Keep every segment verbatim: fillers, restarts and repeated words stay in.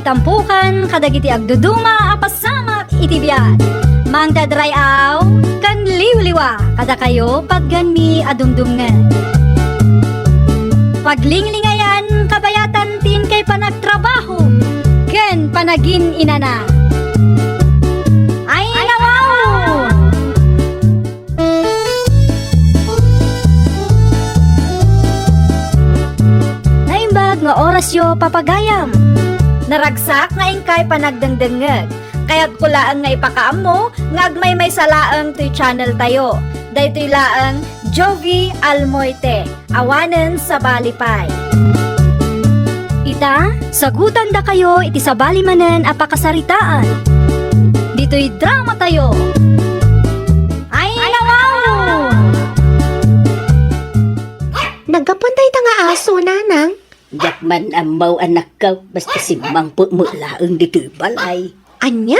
Tampukan kadagiti agduduma a pasamak iti biag. Mangted ray-aw ken liwliwa kadakayo patgenmi a dumdumngeg. Paglinglingayan kabayatan ti inkay panagtrabaho ken panagin-inana. Ay, nawaw! Naimbag nga orasyo, papagayam. Naragsak nga inkay panagdengdengngeg. Kayatko laeng nga ipakaammo nga agmaymaysa laeng toy channel tayo. Daytoy laeng Jovie Almoite, awanen sabali pay. Ita, sagutandakayo iti sabali manen a pakasaritaan. Ditoy drama tayo. Ay, nawaw! Naggapuan dayta nga aso, nanang? Diak man ammaw, anakko, basta simmangpet met laeng ditoy balay. Ania?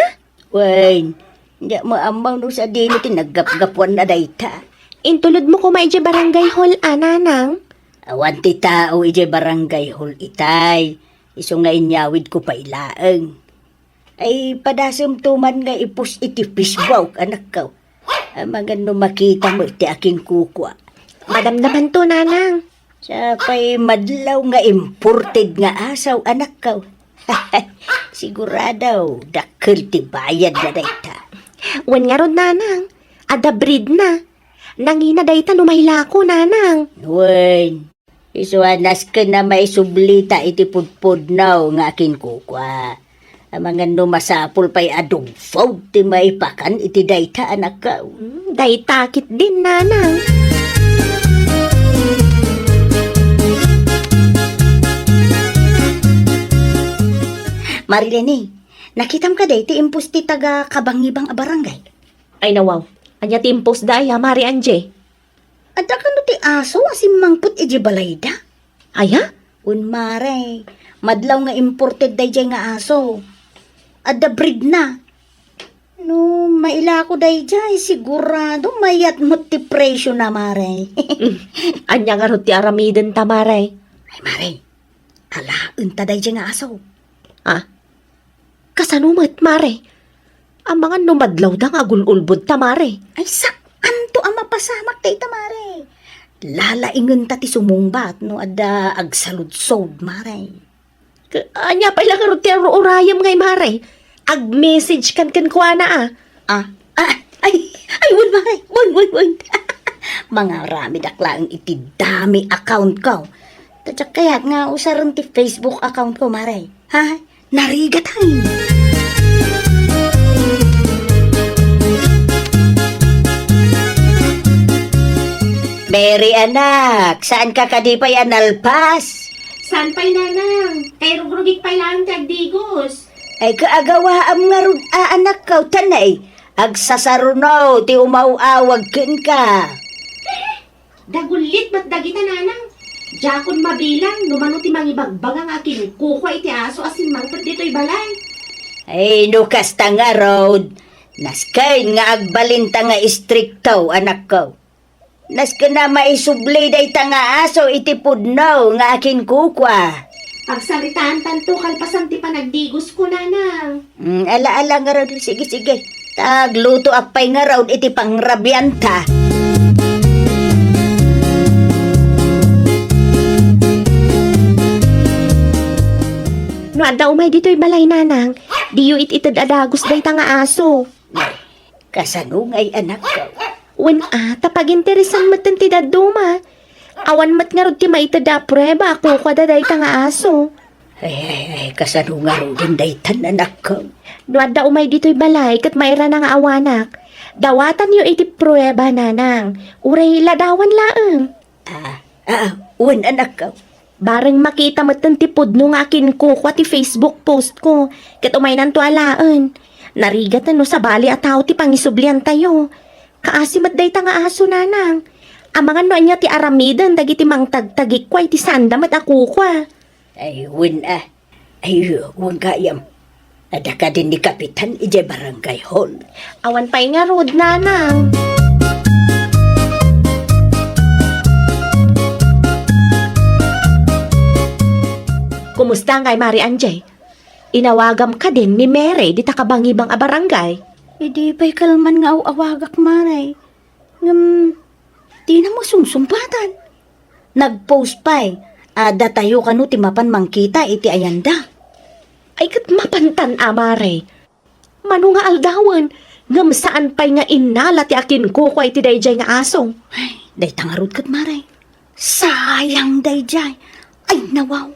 Wen, diak met ammaw no sadino ti naggapgapuanna dayta. Intulodmo koma idiay barangay hall a, nanang? Awan ti tao idiay barangay hall itay. Isu nga inyawidko pay laeng. Ay, padasemto man nga i-post iti Facebook, anakko. Amangan no makita met ti akinkukua. Madamdamanto, nanang. Sapay madlaw nga imported nga aso, anakko. Sigurado, dakkel ti bayadna dayta. Wen ngarud, nanang. Adda breedna. Nangina dayta no mailako, nanang. Wen. Isu a nasken a maisublita iti pudpudno nga akinkukua. Amangan no masapul pay a dog food ti maipakan iti dayta, anakko. Hmm, dayta ketdin, nanang. Marilene, nakitam kadi ti impost ti taga Kabangibang a barangay? Ay, nawaw. Ania ti impost da aya, Mari Angie? Adda kano ti aso a simmangpet idiay balayda? Aya? Wen, Mare, madlaw nga imported daydiay nga aso. Adda breedna. No mailako daydiay, sigurado mayat met ti presiona, Mare. Ania ngarud ti aramidenta, Mare? Ay, Mare, alaenta daydiay nga aso. Ah? Kasano met, Mare? Amangan no madlawda nga agul-ulbodta, Mare. Ay, saanto a mapasamak dayta, Mare. Lalaingenta ti sumungbat no adda agsaludsod, Mare. K-, ania pay la ngarud ti ar-urayem ngay, Mare? Ag-message kan kenkuana, a. Ah, ah, ay, ay, wen, Mare. Wen, wen, wen. Mangaramidak laeng iti dummy account ko. Ta diak kayat nga usaren ti Facebook account ko, Mare. Ha? Narigat, ay. Mary, anak, saanka kadi pay a nalpas? Saan pay, nanang? Kay rugrugik pay laeng ti agdigos. Ay, kaagawaam ngarud a, anakko, tanay. Agsasaruno ti umaw-awag kenka. Dagullit met dagita, nanang. Diakon mabilang no mano ti mangibagbaga nga akinkukua iti aso a simmangpet ditoy balay. Ay, no kasta ngarud, nasken nga agbalinta nga istrikto, anakko. Nasken a maisubli dayta nga aso iti pudno nga akinkukua. Pagsaritaantanto kalpasan ti panagdigosko, nanang. Mm, ala, ala ngarud. Sige, sige. Ta aglutoak pay ngarud iti pangrabianta. No adda umay ditoy balay, nanang, diyo it-ited a dagus dayta nga aso. Kasano ngay, anakko? Wen a, ta paginteresan metten ti dadduma. Awan met ngarud ti maited a prueba a kukuada dayta nga aso. Ay, ay, ay, kasano ngaruden daytan, anakko? No adda umay ditoy balay ket mairana nga awanak, dawatanyo iti prueba, nanang. Uray ladawan laeng. Ah, ah, wen, anakko. Bareng makita metten ti pudno nga akinkukua ti Facebook post ko, ket umaynanto alaen. Narigaten no sabali a tao ti pangisubliantayo. Kaasi met dayta nga aso, nanang. Amangan no ania ti aramiden dagiti mangtagtagikua iti saanda met a kukua. Ay, wen a. Ay, wen gayam. Adda kadin ni Kapitan idiay barangay hall? Awan pay ngarud, nanang. Kumusta ngay, Mari Angie? Inawagam kadin ni Mary dita kabangibang a barangay. Idi pay kalman nga aw-awagak, Mare. Ngem, dina mo sumsumpatan. Nag-post pay a datayo kano ti mapan mangkita iti ayanda. Ay, ket mapantan a, Mare. Mano nga aldawen, ngem saan pay nga innala ti akinkukua iti daydiay nga aso. Ay, dayta ngarud ket, Mare. Sayang daydiay. Ay, nawaw.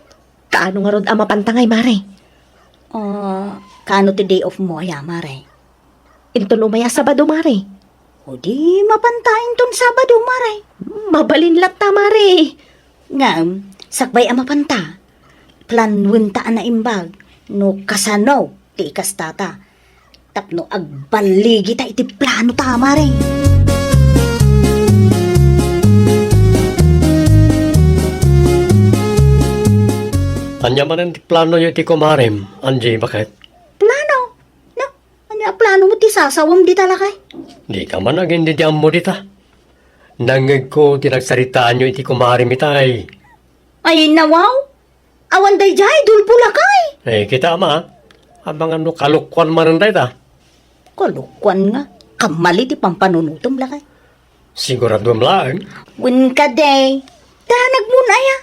Kaano ngarud a mapanta ngay, Mare? Ah, kaano ti day off mo aya, Mare? Inton umay a Sabado, Mare. O di, mapanta inton Sabado, Mare. Mabalin latta, Mare. Ngem, sakbay a mapanta, planowenta a naimbag no kasano ti ikastata. Tapno agballigita iti planota, Mare. Ania manen ti planoyo iti kumarem, Angie, baket? Plano? No? Ania a plano mo ti sasawem dita, lakay? Dika man agin-, di ammo dita. Nangngegko ti nagsaritaanyo iti kumarem itay. Ay, nawaw? Awan daydiay, Dolfo, lakay? Eh, kita, ama. Amangan no kalokuan manen dayta. Kalokuan nga. Kammali ti pampanunotem, lakay. Siguraduem laeng. Wen kadi. Danag mo na aya.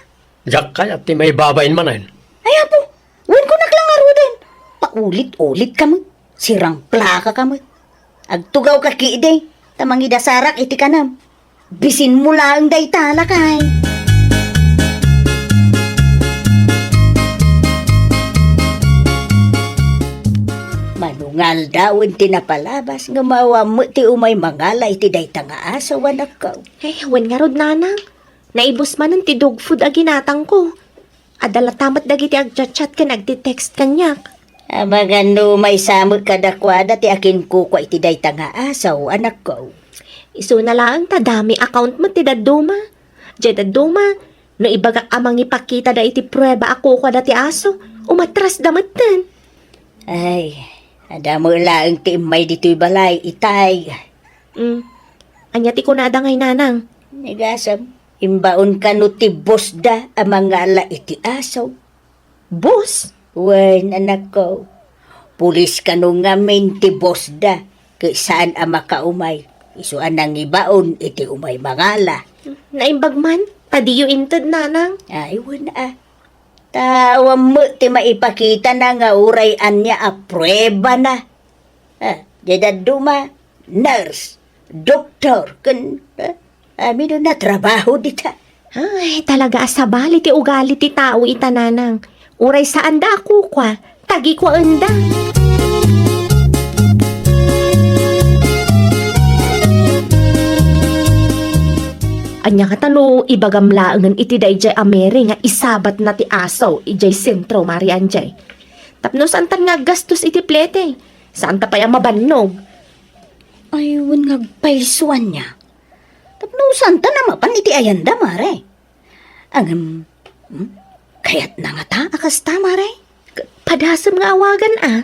Diak kayat ti maibabain manen. Ay, apo. Wen kunak lang ngaruden. Paulit-ulit ka met. Sirangplaka ka met. Agtugaw ka kidi. Ta mangidasarak iti kanam. Bisin mo laeng dayta, lakay. Mano nga aldawen ti napalabas nga maawan met ti umay mangala iti dayta nga aso, anakko. Eh, wen ngarud, nanang. Naibus manen ti dog food a ginatangko. Adda latta met dagiti agchat-chat ken agti-text kaniak. Amangan no maysa met kadakuada ti akinkukua iti dayta nga aso, anakko. Isuna laeng ta dummy account met ti dadduma. Diay dadduma, no ibagak a mangipakitada iti prueba a kukuada ti aso, umatrasda metten. Ay, adda met laeng ti immay ditoy balay, itay. Mm. Ania ti kunada ngay, nanang? Nagasam. Imbaon kano ti boss da a mangala iti aso? Boss? Wen, anakko. Pulis kano ngamin ti boss da, ket saan a makaumay, isu a nangibaon iti umay mangala. Naimbag man, ta diyo inted, nanang. Ay, wen a. Ta awan met ti maipakitana nga uray ania a pruebana. Ah, diay dadduma, nurse, doktor, ken, ah, amin a natrabaho dita. Ay, talaga a sabali ti ugali ti tao ita, nanang. Uray saanda a kukua, tagikuaenda. Ania ngata no ibagam laengen iti daydiay a Mary nga isabatna ti aso idiay sentro, Mari Anjay? Tapno saantan nga aggastos iti plete, saanta pay a mabannog. Ay, wen nga agpayso ania. Tapno saantan a mapan iti ayanda, Mare. Ngem, hmm? Kayatna ngata a kasta, Mare? K-, padasem nga awagan, a.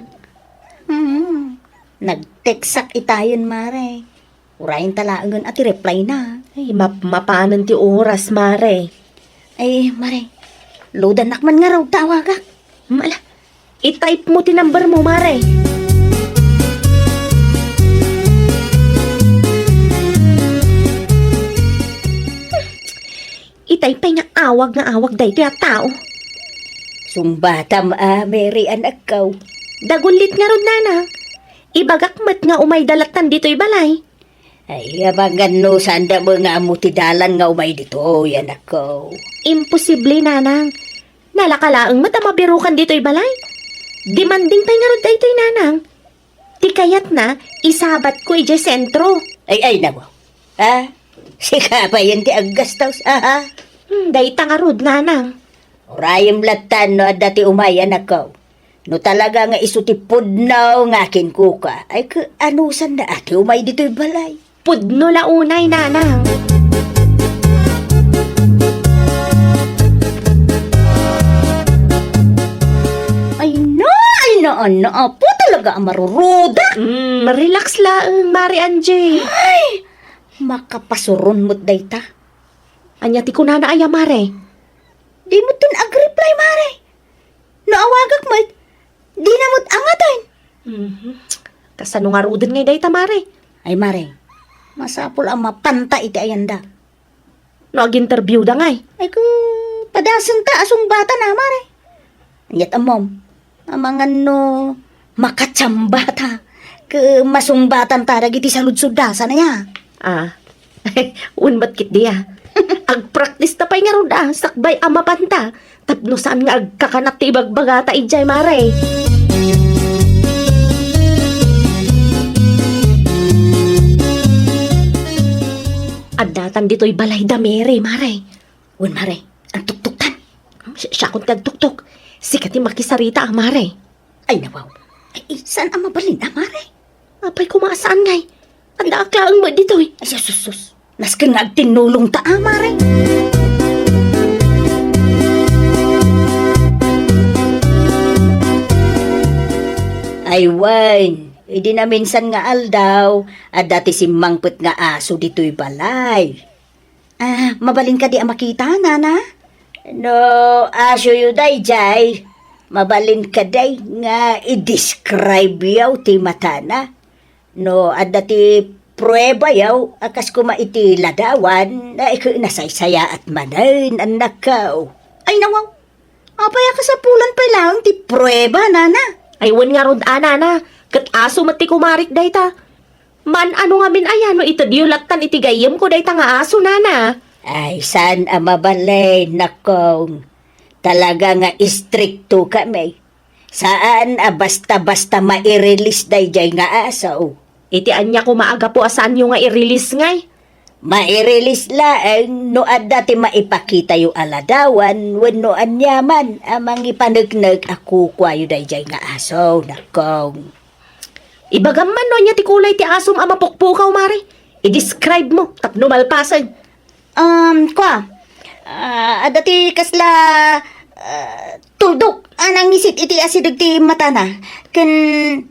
Hmm. Nag-textak itayen, Mare. Urayenta laengen a ti reply na. Ay, map-, mapanen ti oras, Mare. Ay, Mare, loadannak man ngarud ta awagak. Hmm, ala, i-type mo ti number mo, Mare. Itay pay nga awag nga awag daytoy a tao. Sungbatam a, Mary, anakko. Dagullit ngarud, nanang. Ibagak met nga umayda lattan ditoy balay. Ay, amangan no saanda met nga ammo ti dalan nga umay ditoy, anakko. Imposible, nanang. Nalaka laeng met a mabirukan ditoy balay. Demanding pay ngarud daytoy, nanang. Ti kayatna, isabatko idiay sentro. Ay, ay, nawaw. Ah, sika payen ti aggastos, aha. Hmm, dayta ngarud, nanang. Urayem lattan no adda ti umay, anakko. No talaga nga isu ti pudno nga akinkukua, ay, ke-, anusanda a ti umay ditoy balay? Pudno la unay, nanang. Ay na, ay na, ay na, apo talaga a maruruda. Mm, relax laeng, Mari Angie. Ay, makapasuron met dayta. Ania ti kunana aya, Mare? Di met ten agreply, Mare. No awagak met, Dina met angaten. Mhm. Kasano ngaruden ngay dayta, mare? Ay, mare, masapul a mapanta iti ayanda. No ag-interviewda ngay? Ay, ku, padasenta a sungbatan a, mare. Ket ammom, amangan no makatsambata, ket masungbatan ta dagiti saludsodda, sana ya. Ah, wen met ketdi a. Agpractice ta pay ngarud a, sakbay a mapanta. Tapno saan nga agkakanat ti ibagbagata idiay, mare. Addatan ditoy balay da Mary, mare. Wen, mare, agtuktoktan. Si-, siakon ti agtuktok. Sika ti makisarita a, mare. Ay, nawaw. Ay, saan a mabalin a, mare? Apay koma a saan ngay? Adda ak laeng met ditoy. Ay, sus, sus, sus. Nasken nga agtinnulongta a, mare. Ay, wen, idi naminsan nga aldaw, adda ti simmangpet nga aso ditoy balay. Ah, mabalin kadi a makita, nana? No asoyo daydiay, mabalin kadi nga i-describe-yo ti matana? No adda ti pruebayo a kas koma iti ladawan, ay, ket nasaysayaat manen, annakko. Ay, nawaw. Apay a kasapulan pay laeng ti prueba, nana? Ay, wen ngarud a, nana. Ket aso met ti kumarik dayta. Man-ano ngamin aya no itedyo lattan iti gayyemko dayta nga aso, nana? Ay, saan a mabalin, nakong. Talaga nga istrikto kami. Saan a basta-basta mairilis daydiay nga aso. Iti ania koma a gapu a saanyo nga irilis ngay? Mairilis laeng no adda ti maipakitayo a ladawan wenno aniaman a mangipaneknek a kukuayo daydiay nga aso, nakong. Ibagam man no ania ti kulay ti asom a mapukpukaw, mare. I-describe mo tapno malpasen. Um, kua, ah, adda ti kasla, ah, tuldok a nangisit iti asideg ti matana. Ken,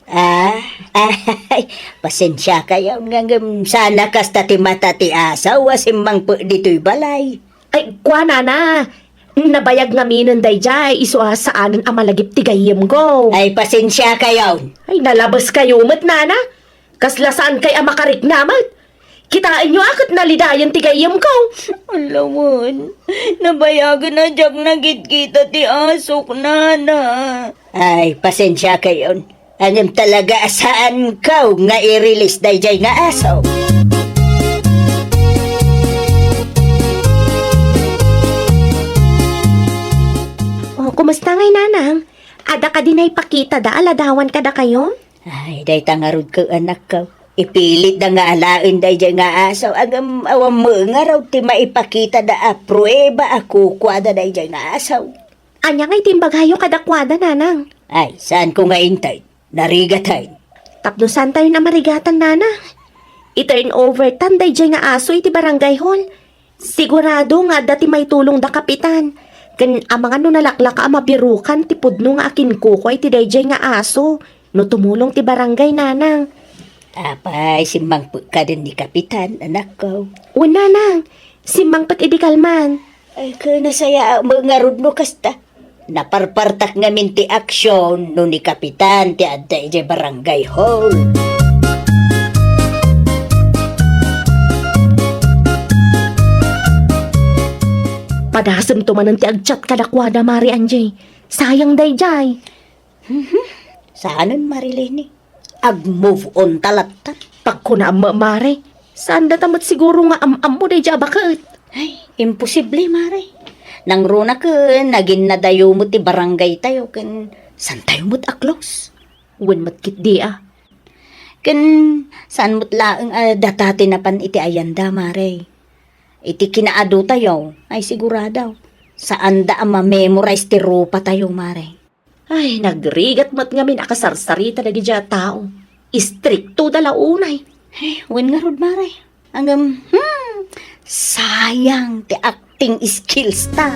ah, ay, pasensiakayon ngem saan a kasta ti mata ti aso a simmangpet ditoy balay. Ay, kua, nana, nabayag ngaminen daydiay, isu a saanen a malagip ti gayyemko. Ay, pasensiakayon. Ay, nalabeskayo met, nana. Kasla saankay a makarikna met. Kitaenyo a ket nalidayen ti gayyemko. Alawen, nabayagen a diak nakitkitta ti asok, nana. Ay, pasensiakayon. Ngem talaga a saanko nga irilis daydiay nga aso. O, kumusta ngay, nanang? Adda kadi naipakitada a ladawan kadakayo? Ay, dayta ngarud ket, anakko. Ipilitda nga alaen daydiay nga aso, ngem awan met ngarud ti maipakitada a prueba a kukuada daydiay nga aso. Ania ngay ti imbagayo kadakuada, nanang? Ay, saanko nga inted. Narigaten. Tapno saantayon a marigatan, nanang. I-turn over tan daydiay nga aso iti barangay hall. Sigurado nga adda ti maitulongda, Kapitan. Ken amangan no nalaklaka a mabirukan ti pudno nga akinkukua iti daydiay nga aso no tumulong ti barangay, nanang. Apay, simmangpet kaden ni Kapitan, anakko? Wen, nanang. Simmangpet idi kalman. Ay, ken nasayaat met ngarud no kasta. Naparpartak ngamin ti aksion no ni Kapitan ti adda idiay barangay hall. Padasemto manen ti agchat kadakuada, Mari Angie. Sayang daydiay. Mhm. Saanen, Mari Leni. Ag-move on ta lattan. Pagkunaam, Mare. Saan data met siguro nga am-ammo daydiay a baket? Ay, imposible, Mare. Nangruna ken naginnadayo met ti barangay tayo ken saantayo met a close. Wen met ketdi a. Ken saan met laeng a data ti napan iti ayanda, Mare. Iti kinaadu tayo, ay sigurado. Saanda a ma-memorize ti rupa tayo, Mare. Ay, nagrigat met ngamin a kasarsarita dagidiay a tao. Istrikto da la unay. Eh, wen ngarud, Mare. Ngem, hmm, sayang ti acting skills ta.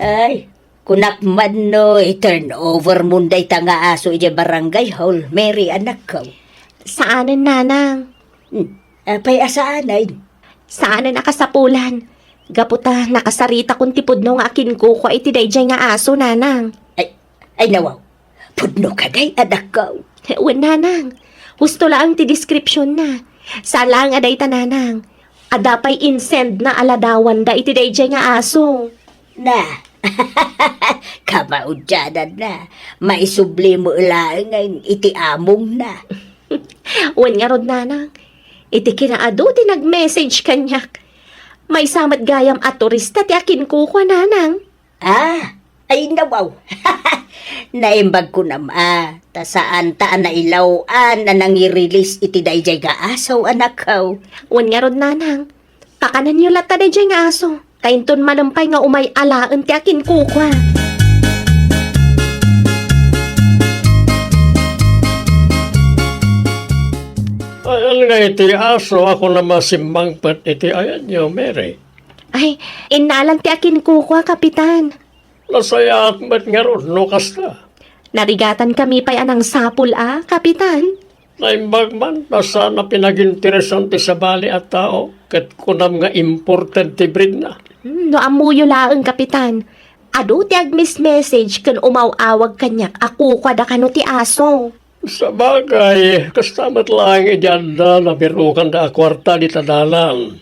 Ay, kunak man no i-turn over mon dayta nga aso idiay barangay hall, Mary, anakko. Saanen, Nanang. Hmm, apay a saanen? Saanen a kasapulan. Gapu ta nakasaritakon ti pudno nga akinkukua iti daydiay nga aso, nanang. Ay, ay, nawaw. Pudno kadi, anakko? Wen, nanang. Husto laeng ti description na. Saan laeng a dayta, nanang. Adda pay insend na a ladawanda iti daydiay nga aso. Na. Kamaudianan na. Maisubli mo laeng iti among na. Wen ngarud, nanang. Iti kinaadu ti nag-message kaniak. Maysa met gayam a turista ti akinkukua, nanang. Ah, ay, nawaw. Naimbag ko nam, ah, ta saan ta a nailaw-an a nangirelease iti daydiay nga aso, anakko. Wen ngarud, nanang. Pakananyo latta daydiay nga aso. Ta inton malem pay nga umay alaen ti akinkukua. Ayan nga iti aso, ako na masimmangpet iti ayanyo, Mary. Ay, innalan ti akinkukua, Kapitan. Nasayaat met ngarud no kasta. Narigatan kami pay a nangsapul a, Kapitan. Naimbag man, ta saan a pinaginteresan ti sabali a tao, ket kunam nga imported ti breed na. Hmm, no ammoyo laeng, Kapitan. Adu ti agmes-message ken umaw-awag kaniak a kukuada kano ti aso. Sabagay, kasta met laeng idi adda nabirokanda a kuarta dita dalan.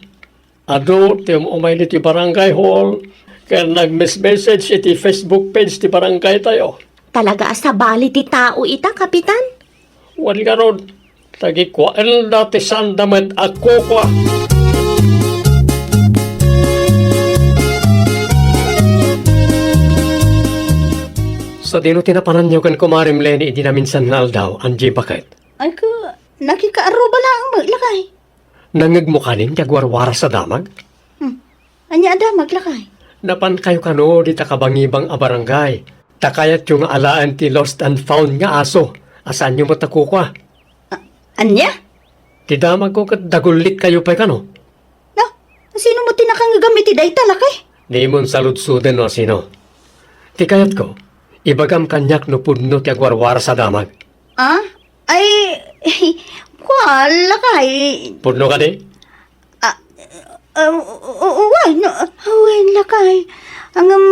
Adu ti um-umay ditoy barangay hall, ken nagmes-message iti Facebook page ti barangay tayo. Talaga a sabali ti tao ita, Kapitan? Wen ngarud, tagikuaenda ti sanda met a kukua. Sadino ti napananyo ken kumarem Leni idi naminsan nga aldaw, Angie, baket? Ay, ka, nakikaarruba laeng met, lakay. Nangngegmo kanin ti agwarwaras a damag? Hmm. Ania a damag, lakay? Napankayo kano dita kabangibang a barangay. Ta kayatyo nga alaen ti lost and found nga aso a saanyo met a kukua. A-, ania? Ti damagko ket dagullitkayo pay kano. Na, sino met ti nakangngegam iti dayta, lakay? Dimon saludsoden no sino. Ti kayatko, ibagam kaniak no pudno ti agwarwaras a damag. Ah? Ay, kua, lakay. Pudno kadi? Ah, uh, uh, uh, wen, uh, wen, lakay. Ang, um,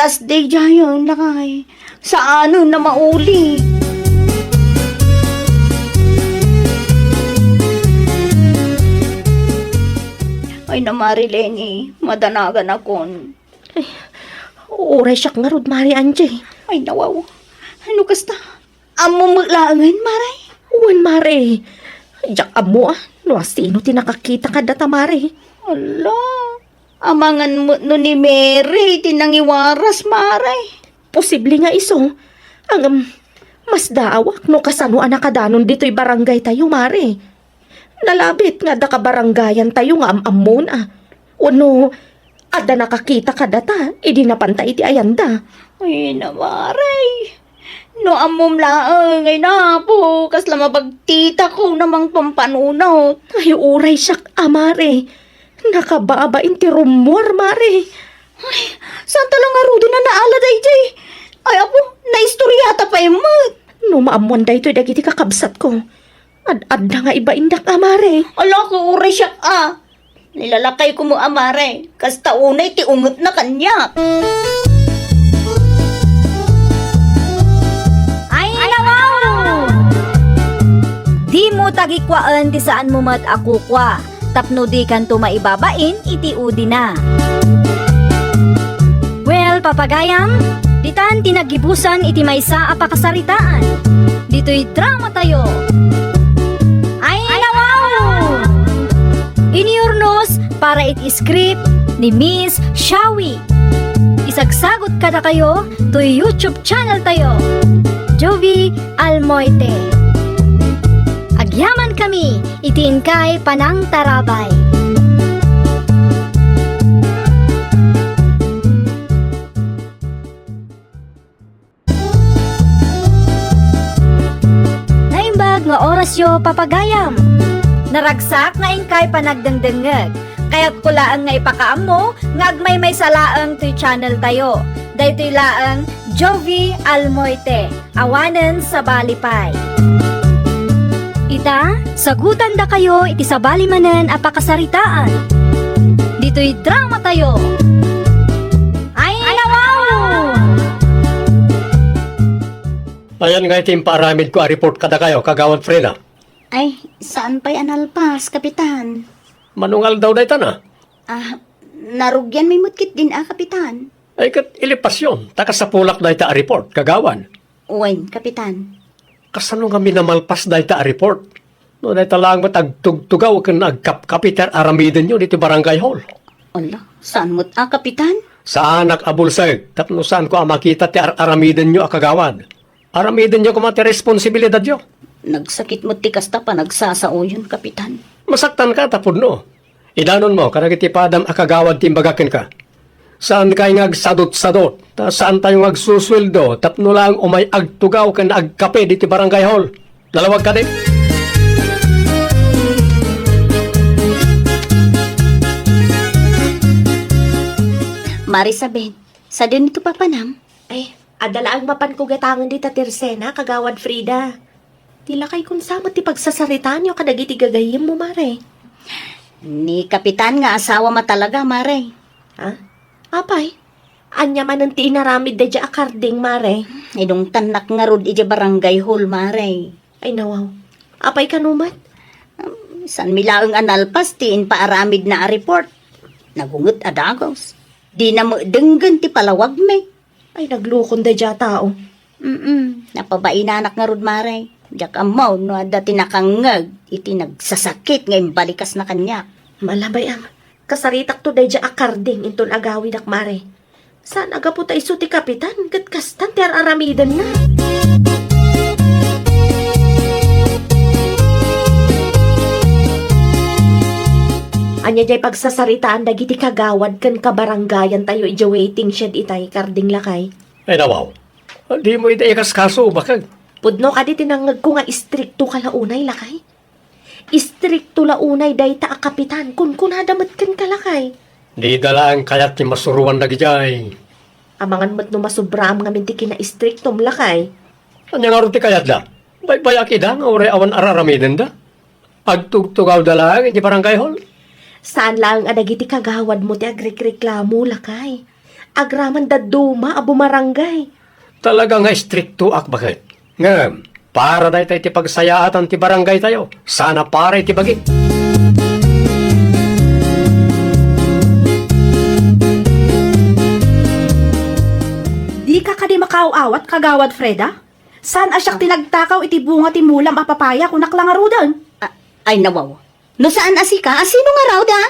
last day dayta, lakay. Saanen a mauli. Ay, na, Mari Leni, madanaganakon. Ay, uray siak ngarud, Mari Angie. Ay, nawaw. Ano kasta? Ammom met laengen, Mare? Wen, Mare. Diak ammo, a, no asino ti nakakita kadata, Mare. Ala, amangan met no ni Mary ti nangiwaras, Mare. Posible nga isu. Ngem, masdaawak no kasano a nakadanon ditoy barangay tayo, Mare. Nalabit nga adda kabarangayan tayo nga am-ammona. Wenno, adda nakakita kadata idi napanta iti ayanda. Ay, na, Mare. No ammom laeng, ay, napo, kasla mabagtitako na mangpampanunot. Ay, uray siak a, Mare. Nakababain ti rummuar, Mare. Ay, saan ta la ngaruden a naala daydiay? Ay, apo, naistoryata pay met. No maammoan daytoy dagiti kakabsatko, ad-adda nga ibaindak a, Mare. Ala, uray siak a. Nilalakayko met a, Mare. Kasta unay ti ungetna kaniak. Ay, nawaw! Dimo tagikuaen ti saanmo met a kukua. Tapno dikanto maibabain iti udina. Well, papagayam, ditan ti naggibusan iti maysa a pakasaritaan. Ditoy drama tayo. Ay, nawaw! Iniurnos para iti script ni Miss Shawi. Isagsagot kadakayo toy YouTube channel tayo, Jovi Almoite. Agyaman kami iti inkay panangtarabay. Naimbag nga orasyo, papagayam. Naragsak nga inkay panagdengdengngeg. Kayatko laeng nga ipakaammo nga agmaymaysa laeng toy channel tayo. Daytoy laeng Jovi Almoite, awanen sabali pay. Ita, sagutandakayo iti sabali manen a pakasaritaan. Itoy drama tayo. Ay, nawaw! Ayan nga iti impaaramidko a report kadakayo, Kagawad Freda. Ay, saan pay a nalpas, Kapitan? Manungal daw dayta na? Ah, narugian mi met ketdin a, Kapitan. Ay, ket ilipasyon, ta kasapulak dayta a report, Kagawad. Wen, Kapitan. Kasano ngamin a malpas dayta a report? No dayta laeng met agtugtugaw ken agkapkapi ti ar-aramidenyo ditoy barangay hall. Ala, saan met a, Kapitan? Saanak a bulsek, tapno saanko a makita ti ar-aramidenyo a kagawad. Aramidenyo koma ti responsibilidadyo. Nagsakit met ti kasta panagsasaoyon, Kapitan. Masaktanka ta pudno. Idanonmo kadagiti padam a kagawad ti imbaga kenka. Saankay nga agsadutsadut, ta saantayo nga agsusueldo tapno laeng umay agtugaw ken agkape ditoy barangay hall. Nalawag kadi? Marisabel, sadino ti papanam? Ay, adda laeng mapanko gatangen dita tersena, Kagawad Frida. Ti lakay, kunsa met ti pagsasaritaanyo kadagiti gagayyemmo, Mare? Ni Kapitan nga asawa ma talaga, Mare. Ha? Apay, ania manen ti inaramid daydiay a karding, Mare? Inungtannak ngarud idiay barangay hall, Mare. Ay, nawaw. Apay kano met? Um, saan mi laeng a nalpas ti impaaramidna a report. Nagunget a dagus. Dina met denggen ti palawagmi. Ay, naglukon daydiay a tao. Mm, napabainanak ngarud, Mare. Diak ammo no adda ti nakangngeg iti nagsasakit nga imbalikasna kaniak. Malabay a kasaritakto daydiay a karding inton agawidak, Mare. Saan a gapu ta isu ti kapitan ket kastan ti ar-aramidenna. Ania diay pagsasaritaan dagiti kagawad ken kabarangayantayo idiay waiting shed itay, karding lakay? Ay, nawaw. Dimo ida ikaskaso, bakag. Pudno kadi ti nangngegko nga istrikto ka la unay, lakay? Istrikto la unay dayta a kapitan, kunkunada met kenka, lakay. Dida laeng kayat ti masuroan dagidiay. Amangan met no masubraam ngamin ti kinaistriktom, lakay. Ania ngarud ti kayatda? Baybayak ida nga uray awan ar-aramidenda. Agtugtugawda laeng iti barangay hall. Saan laeng a dagiti kagawadmo ti agrikreklamo, lakay. Agraman dadduma a bumarangay. Talaga nga istriktoak, baket. Ngem, para dayta iti pagsayaatan ti barangaytayo, saan a para iti bagi. Dika kadi makaaw-awat, Kagawad Freda? Saan a siak ti nagtakaw iti bunga ti mulam a papaya, kunak la ngaruden? A-, ay, nawaw. No saan a sika, a sino ngarud, a?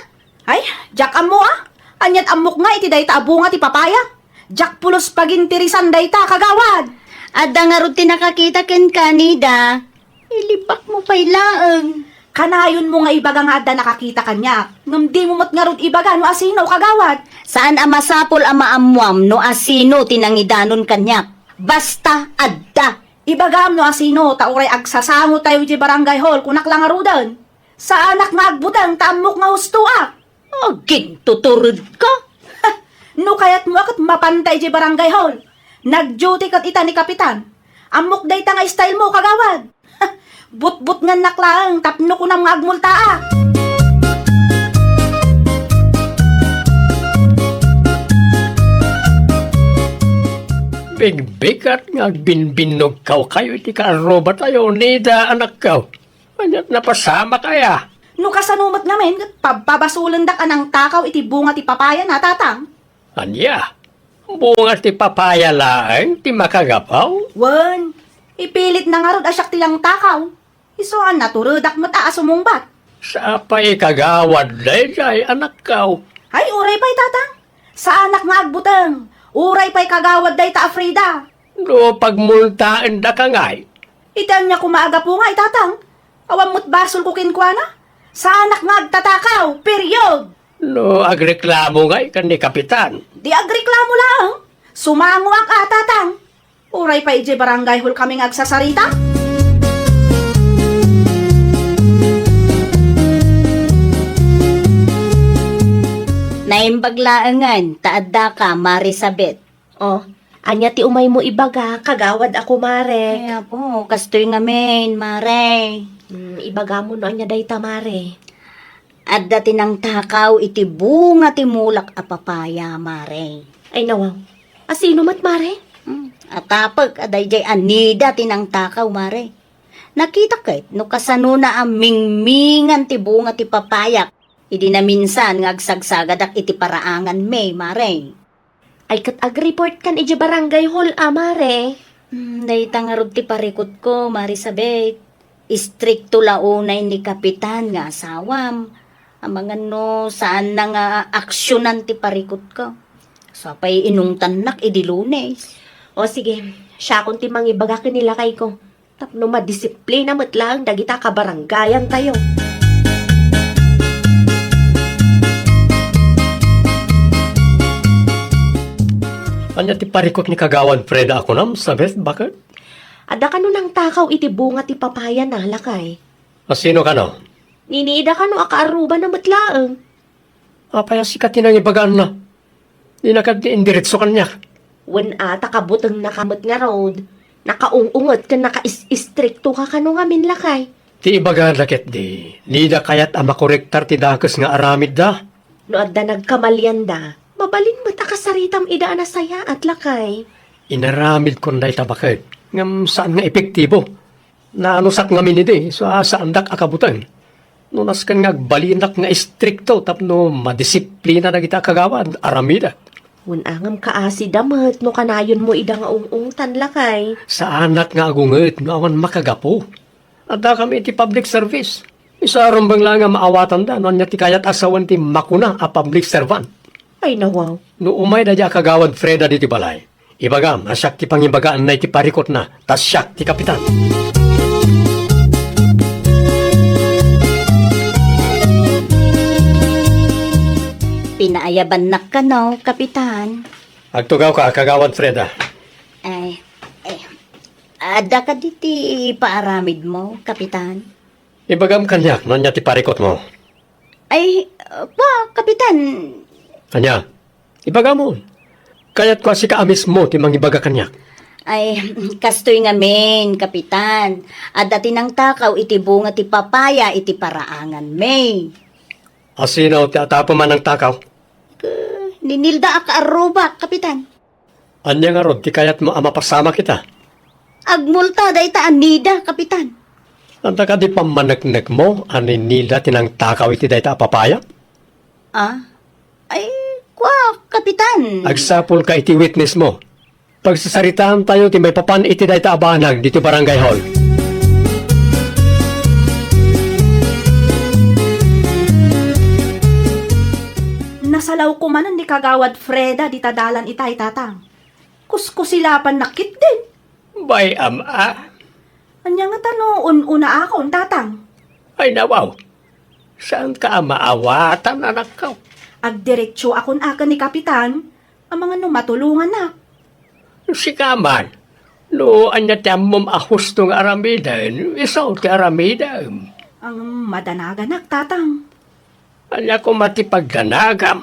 Ay, diak ammo, a. Ania't ammok nga iti dayta a bunga ti papaya? Diak pulos pagintirisan dayta, kagawad. Adda ngarud ti nakakita kenka, Nida. Ilibakmo pay laeng. Kanayonmo nga ibaga nga adda nakakita kaniak, ngem dimo met ngarud ibaga no asino, kagawad. Saan a masapul a maammuam no asino ti nangidanon kaniak. Basta adda. Ibagam no asino, ta uray agsasangotayo idiay barangay hall, kunak la ngaruden. Saanak nga agbuteng ta ammok nga hustoak. Agintuturedka? No kayatmo a ket mapanta idiay barangay hall. Nag-duty ket ita ni Kapitan. Ammok dayta nga style mo, kagawad. Butbutngennak laeng tapno kunam nga agmultaak. Bigbigat nga agbinbinnogkaw kayo iti kaarrubatayo, Nida, anakko. Ania't napasamak aya? No kasano met ngamin, pabpabasulendak a nangtakaw iti bunga ti papaya na, Tatang. Ania? Bunga ti papaya laeng ti makagapu? Wen, ipilitna ngarud a siak ti nangtakaw. Isu a naturedak met a sumungbat. Sapay kagawad daydiay, anakko. Ay, uray pay, Tatang. Saanak nga agbuteng. Uray pay kagawad dayta a Frida. No pagmultaendaka ngay? Iti ania koma a gapu ngay, Tatang? Awan met basolko kenkuana. Saanak nga agtatakaw, period. No agreklamo ngay ken ni Kapitan? Di agreklamo laeng. Sumangoak a, Tatang. Uray pay idiay barangay hall kami nga agsasarita. Naimbag laengen ta addaka, Marisabet. Oh, ania ti umaymo ibaga, kagawad a kumarek? Ay, apo, kastoy ngamin, Mare. Hmm, ibagamo no ania dayta, Mare. Adda ti nangtakaw iti bunga ti mulak a papaya, Mare. Ay, nawaw. A sino met, Mare? Hmm, atapek a daydiay a Nida ti nangtakaw, Mare. Nakita ket no kasanona a mingmingan ti bunga ti papayak idi naminsan nga agsagsagadak iti paraanganmi, Mare. Ay, ket agreport kan idiay barangay hall a, Mare. Hmm, dayta ngarud ti parikutko, Mare Sabet. Istrikto la unay ni Kapitan nga asawam. Amangan no saanna nga aksyonan ti parikutko. Sa pay inungtannak idi Lunes. O sige, siakon ti mangibaga ken ni lakayko. Tapno madisiplina met laeng dagita kabarangayantayo. Ania ti parikut ni Kagawad Freda a kunam, Sabet, baket? Adda kano nangtakaw iti bunga ti papayana, lakay? A sino kano? Ni Nida kano a kaarrubana met laeng. Apay a sika ti nangibagaanna? Dina kadi indiretso kaniak. Wen a, ta kabutengnaka met ngarud. Nakaung-unget ken nakaisisriktoka kano ngamin, lakay. Ti ibagada ketdi, dida kayat a makorektar ti dakes nga aramidda. No adda nagkamalianda, mabalin met a kasaritam ida a nasayaat, lakay. Inaramidkon dayta baket, ngem saan nga epektibo. Naanusat ngamin idi, sa saandak a kabuteng. No nasken nga agbalinak nga istrikto tapno madisiplina dagiti a kagawad, aramidek. Wen a ngem kaasida met no kanayonmo ida nga ung-ungtan, lakay. Saanak nga agunget no awan makagapu. Addakami iti public service. Isa rumbeng laeng nga maawatanda no ania ti kayat a sawen ti makuna a public servant. Ay, nawaw. No umay daydi a Kagawad Freda diti balay, ibagam a siak ti pangibagaanna iti parikutna, ta siak ti kapitan. Pinaayabannak kano, Kapitan. Agtugawka, Kagawad Freda. Ay, eh, adda kadi ti paaramidmo, Kapitan? Ibagam kaniak no ania ti parikutmo. Ay, uh, pa, Kapitan. Ania? Ibagam. Kayatko a sika a mismo ti mangibaga kaniak. Ay, kastoy ngamin, Kapitan. Adda ti nangtakaw iti bunga ti papaya iti paraanganmi. A sino ti atapem a nangtakaw? K-, ni Nilda a kaarrubak, Kapitan. Ania ngarud ti kayatmo a mapasamak ita? Agmulta dayta a Nida, Kapitan. Adda kadi pammaneknekmo a ni Nida ti nangtakaw iti dayta a papaya? Ah? Ay, kua, Kapitan. Agsapulka iti witnessmo. Pagsasaritaantayo ti maipapan iti dayta a banag ditoy barangay hall. Nasalawko manen ni Kagawad Freda dita dalan itay, Tatang. Kuskusilapannak ketdin. Bay, am-a. Ania ngata no un-unaakon, Tatang? Ay, nawaw. Saanka a maawatan, anakko? Agdiretsoakon a ken ni Kapitan, amangan no matulongannak. Sika man, no ania ti ammom a husto nga aramiden, isu ti aramidem. Ang madanaganak, Tatang. Ania koma ti pagdanagam?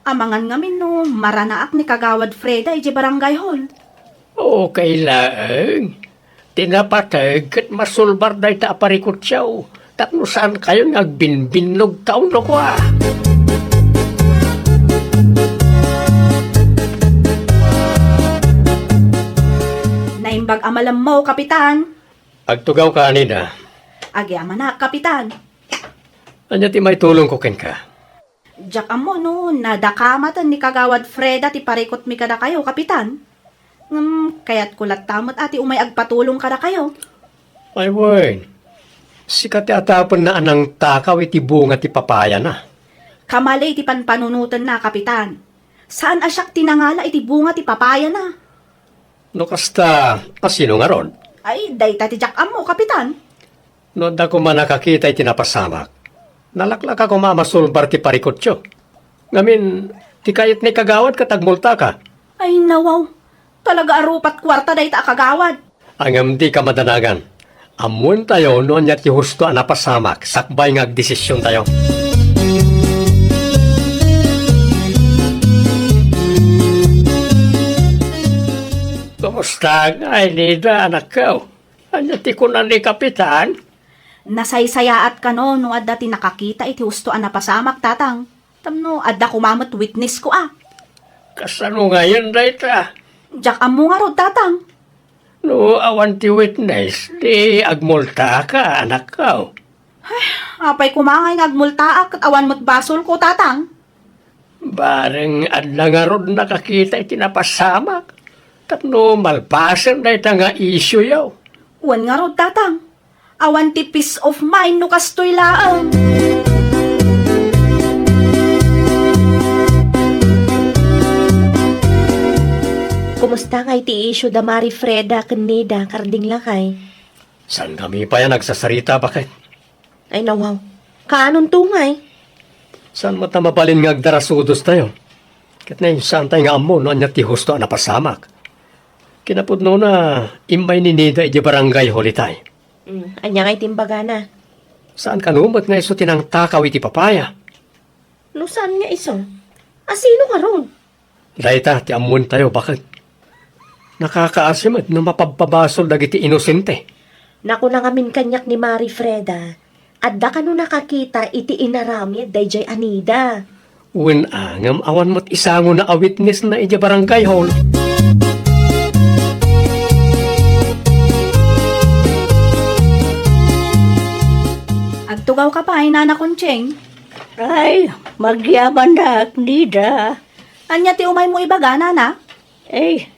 Amangan ngamin no maranaak ni Kagawad Freda idiay barangay hall. Okay laeng. Ti napateg ket masulbar dayta a parikutyo tapno saankayon nga agbinbinnogtaw no kua. Naimbag a malemmo, Kapitan. Agtugawka, Nida. Agyamanak, Kapitan. Ania ti maitulongko kenka? Diak ammo no nadakamaten ni Kagawad Freda ti parikutmi kadakayo, Kapitan. Ngem kayatko latta met a ti umay agpatulong kadakayo. Ay wen, sika ti atapenna a nangtakaw iti bunga ti papayana. Kamali ti panpanunotenna, Kapitan. Saan a siak ti nangala iti bunga ti papayana. No kasta, a sino ngarud? Ay, dayta ti diak ammo, Kapitan. No adda koma nakakita iti napasamak, nalaklaka koma a masulbar ti parikutyo. Ngamin, ti kayat ni kagawad ket agmultaka. Ay, nawaw. Talaga a rupat kuarta dayta a kagawad. Ngem dika madanagan. Ammoentayo no ania ti husto a napasamak sakbay nga agdesisiontayo. Kumusta ngay, Nida, anakko? Ania ti kuna ni Kapitan? Nasaysayaat kano no adda ti nakakita iti husto a napasamak, Tatang. Tapno adda koma met witnessko a. Kasano ngayen dayta? Diak ammo ngarud, Tatang. No awan ti witness, di agmultaaka, anakko. Apay koma ngay nga agmultaak ket awan met basolko, Tatang? Bareng adda ngarud nakakita iti napasamak. Tapno malpasen dayta nga isioyo. Wen ngarud, Tatang. Awan ti peace of mind no kastoy laeng. Kumusta ngay ti isyu da Mari Freda ken Nida, karding lakay? Saan kami pay a nagsasarita, baket? Ay, nawaw. Kaanonto ngay? Saan met a mabalin nga agdarasudostayo? Ket nay, saantay nga ammo no ania ti husto a napasamak. Kinapudnona, immay ni Nida idiay barangay hall itay. Mm, ania ngay ti imbagana? Saan kano met nga isu ti nangtakaw iti papaya? No saan nga isu, asino ngarud? Dayta ti ammoentayo, baket. Nakakaasi met no mapabpabasol dagiti inosente. Nakuna ngamin kaniak ni Mari Freda, adda kano nakakita iti inaramid daydiay a Nida? Wen a, ngem awan met isangona a witnessna idiay barangay hall. Agtugawka pay, Nana Conching? Ay, agyamannak, Nida. Ania ti umaymo ibaga, Nana? Ay,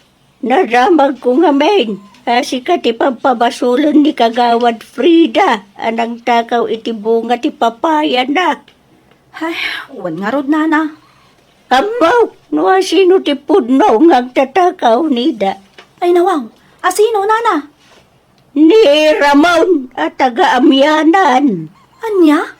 nadamagko ngamin a sika ti pabpabasolen ni Kagawad Frida a nangtakaw iti bunga ti papayana. Ay, wen ngarud, Nana. Ammo no asino ti pudno nga agtatakaw, Nida? Ay, nawaw. Asino, Nana? Ni Ramon a taga Amianan. Ania?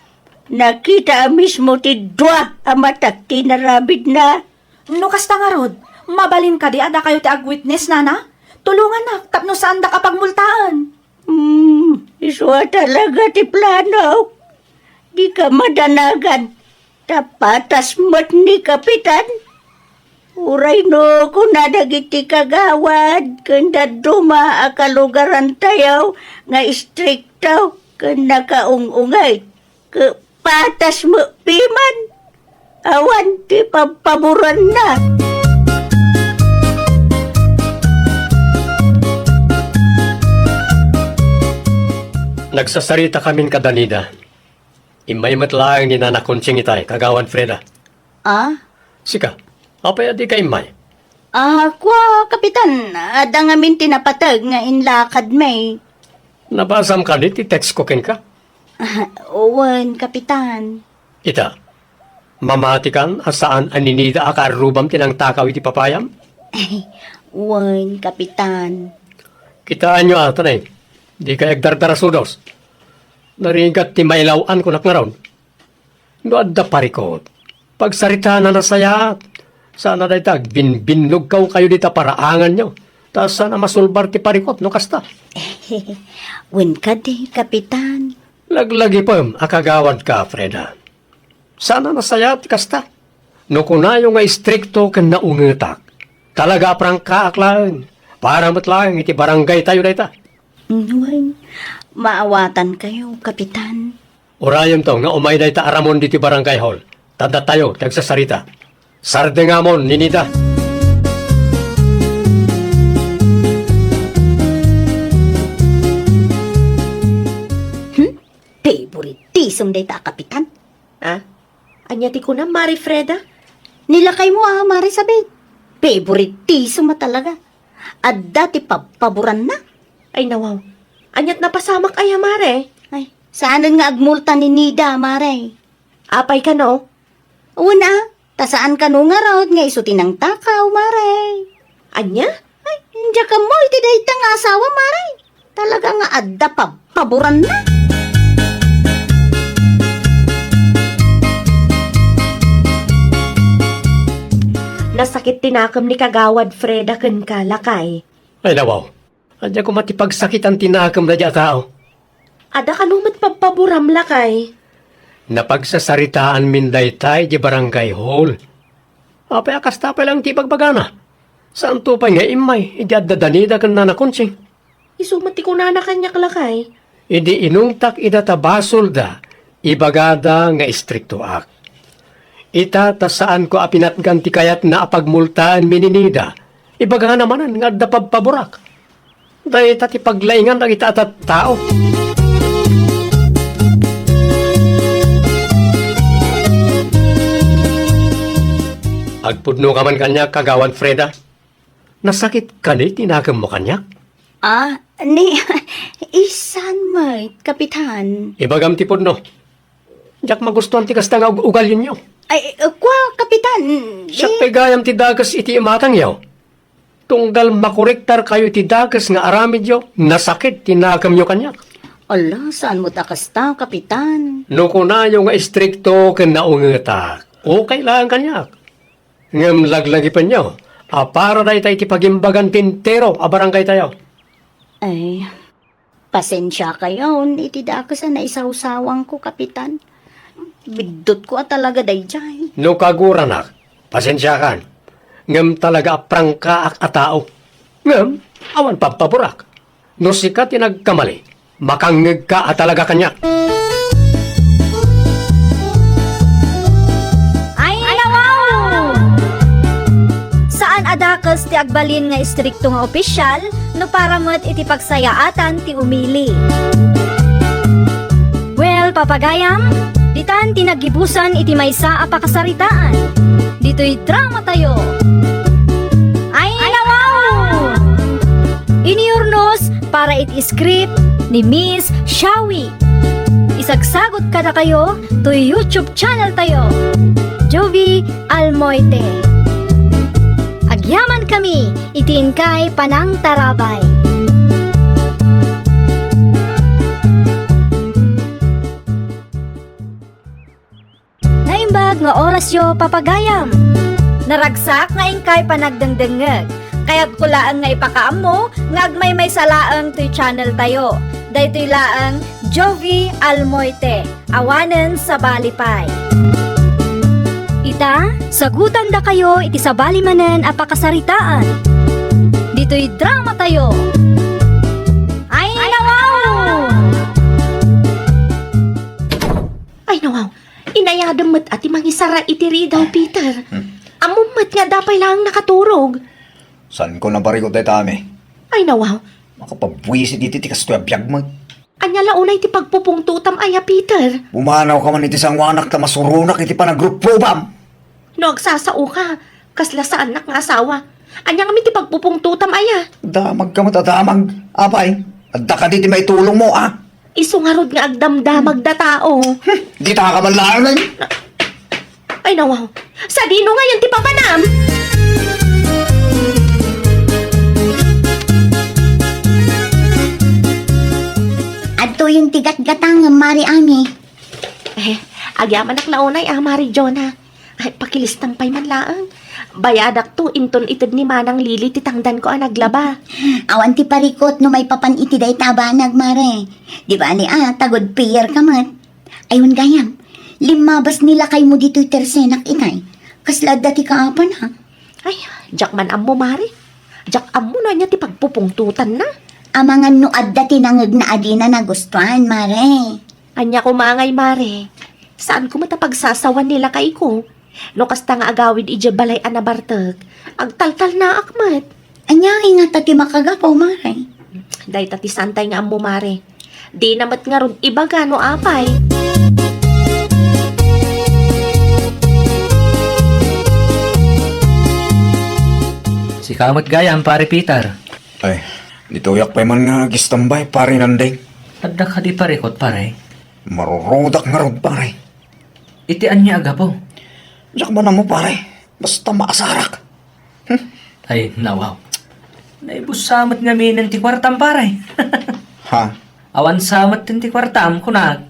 Nakita a mismo ti dua a matak ti inaramidna. No kasta ngarud, mabalin kadi a dakayo ti agwitness, Nana? Tulongannak tapno saandak a pagmultaen. Hmm, isu a talaga ti planok. Dika madanagan. Ta patas met ni Kapitan. Uray no kuna dagiti kagawad ken dadduma a kalugarantayo nga istrikto ken nakaung-ungay, ket patas met piman. Awan ti pabpaboranna. Nagsasarita kamin kada Nida. Immay met laeng ni Nana Conching itay, Kagawad Freda. Ah? Sika, apay a dika immay? Ah, kua, Kapitan, adda ngamin ti napateg nga inlakadmi. Nabasam kadi ti text ko kenka? Ah, wen, Kapitan. Ita, mamatikan a saan a ni Nida a kaarrubam ti nangtakaw iti papayam? Wen, Kapitan. Kitaenyo a, tanay, dika agdardarasudos. Narigat ti mailaw-an kunak ngarud. No adda parikut, pagsaritaanna a nasayaat. Saan a dayta agbinbinnogkayo dita paraanganyo. Ta saan a masulbar ti parikut no kasta. Wen kadi, Kapitan. Laglagipem a kagawadka, Freda. Saan a nasayaat ti kasta. No kunayo nga istrikto ken naungetak, talaga a prangkaak laeng. Para met laeng iti barangaytayo dayta. Wen, maawatankayo, Kapitan. Urayemto nga umay dayta a Ramon ditoy barangay hall. Ta datayo ti agsasarita. Sardengamon ni Nida. Hmm? Favoritism dayta a Kapitan. Ah? Ania ti kunam, Mari Freda? Ni lakaymo a, Mari Sabet. Favoritism a talaga. Adda ti pabpaboranna. Ay, nawaw. Aniat napasamak aya, Mare? Ay, saanen nga agmulta ni Nida, Mare. Apay kano? Wen a, ta saan kano ngarud nga isu ti nangtakaw, Mare. Ania? Ay, diak ammo iti dayta nga asawa, Mare. Talaga nga adda pabpaboranna. Nasakit ti nakem ni Kagawad Freda kenka, lakay. Ay, nawaw. Adda koma ti pagsakitan ti nakem daydiay a tao. Adda kano met pabpaboram, lakay? Napagsasaritaanmin dayta idiay barangay hall. Apay a kasta pay laeng ti ibagbagana? Saanto pay nga immay idiay adda da Nida ken Nana Conching? Isu met ti kunana kaniak, lakay. Idi inungtak ida ta basolda, ibagada nga istriktoak. Ita ta saanko a pinatgan ti kayatna a pagmultaenmi ni Nida, ibagana manen nga adda pabpaborak. Dayta ti paglaingan dagita a tattao. Agpudno ka man kaniak, Kagawad Freda. Nasakit kadi ti nakemmo kaniak? Ah, ni, saan met, Kapitan? Ibagam ti pudno. Diak magustuhan ti kasta nga ug-, ugalienyo. Ay, eh, kua, Kapitan. Siak pay gayam ti dakes iti imatangyo. Tunggal makorektarkayo iti dakes nga aramidyo, nasakit ti nakemyo kaniak. Ala, saan met a kasta, Kapitan? No kunayo nga istrikto ken naungetak, okay laeng kaniak. Ngem laglagipenyo a para dayta iti pagimbagan ti entero a barangaytayo. Ay, pasensiakayon iti dakes a naisawsawangko, Kapitan. Biddutko a talaga daydiay. No kaguranak, pasensiakan. Ngem talaga a prangkaak a tao. Ngem awan pabpaborak. No sika ti nagkamali, makangngegka a talaga kaniak. Ay, nawaw! Saan a dakes ti agbalin nga istrikto nga opisyal no para met iti pagsayaatan ti umili. Well, papagayam, ditan ti naggibusan iti maysa a pakasaritaan. Ditoy dramatayo. Ay, nawaw! Inurnos para iti script ni Miss Shawi. Isagsagut kadakayo toy YouTube channel tayo, Jovi Almoite. Agyaman kami iti inkay panangtarabay. Naimbag nga orasyo, papagayam. Naragsak nga inkay panagdengdengngeg. Kayatko laeng nga ipakaammo nga agmaymaysa laeng toy channel tayo. Daytoy laeng Jovi Almoite, awanen sabali pay. Ita, sagutandakayo iti sabali manen a pakasaritaan. Ditoy dramatayo. Ay, nawaw! Ay, nawaw. Inayadem met a ti mangisara iti ridaw, Peter. Hmm. Ammom met nga adda pay laeng nakaturog. Saanko nabarikot dayta, Ami. Ay, nawaw. Makapabuisit iti ti kastoy a biag met. Ania la unay ti pagpupungtotam aya, Peter? Pumanawka man iti sangoanak ta masuronak iti panagrupruam. No agsasaoka, kasla saannak nga asawa. Ania ngamin ti pagpupungtotam aya? Damagka met a damag. Apay, adda kadi ti maitulongmo, a? Isu ngarud nga agdamdamag da tao. Hmm, ditaka man laeng. Ay, nawaw. Sadino ngayon ti papanam? Adtoyen ti gatgatangem, Mari Ami. Eh, agyamanak la unay a, Mari Jonah. Ay, pakilistam pay man laeng. Bayadakto inton ited ni Manang Lili ti tangdanko a naglaba. Awan ti parikot no maipapan iti dayta a banag, Mare. Di bali a, ta good payer ka met. Aywan gayam, limmabas ni lakaymo ditoy tersenak itay. Kasla adda ti kaapan, ha? Ay, diak man ammo, Mare. Diak ammo no ania ti pagpupungtotanna. Amangan no adda ti nangegna a dina nagustuan, Mare. Ania koma ngay, Mare? Saanko met a pagsasawan ni lakayko. No kasta nga agawid idiay balay a nabartek, agtaltalnaak met. Ania ngay ngata ti makagapu, Mare? Dayta ti saantay nga ammo, Mare. Dina met ngarud ibaga no apay. Sika met gayam, Pare Peter. Ay, ditoyak pay man nga agistambay, Pare Nandeng. Adda kadi parikot, pare? Marurudak ngarud, pare. Iti ania a gapu? Diak man ammo, pare. Basta maasarak. Hmm? Ay, nawaw. Naibus sa met ngaminen ti kuartam, pare. Ha? Awan sa met ti kuartam, kunak.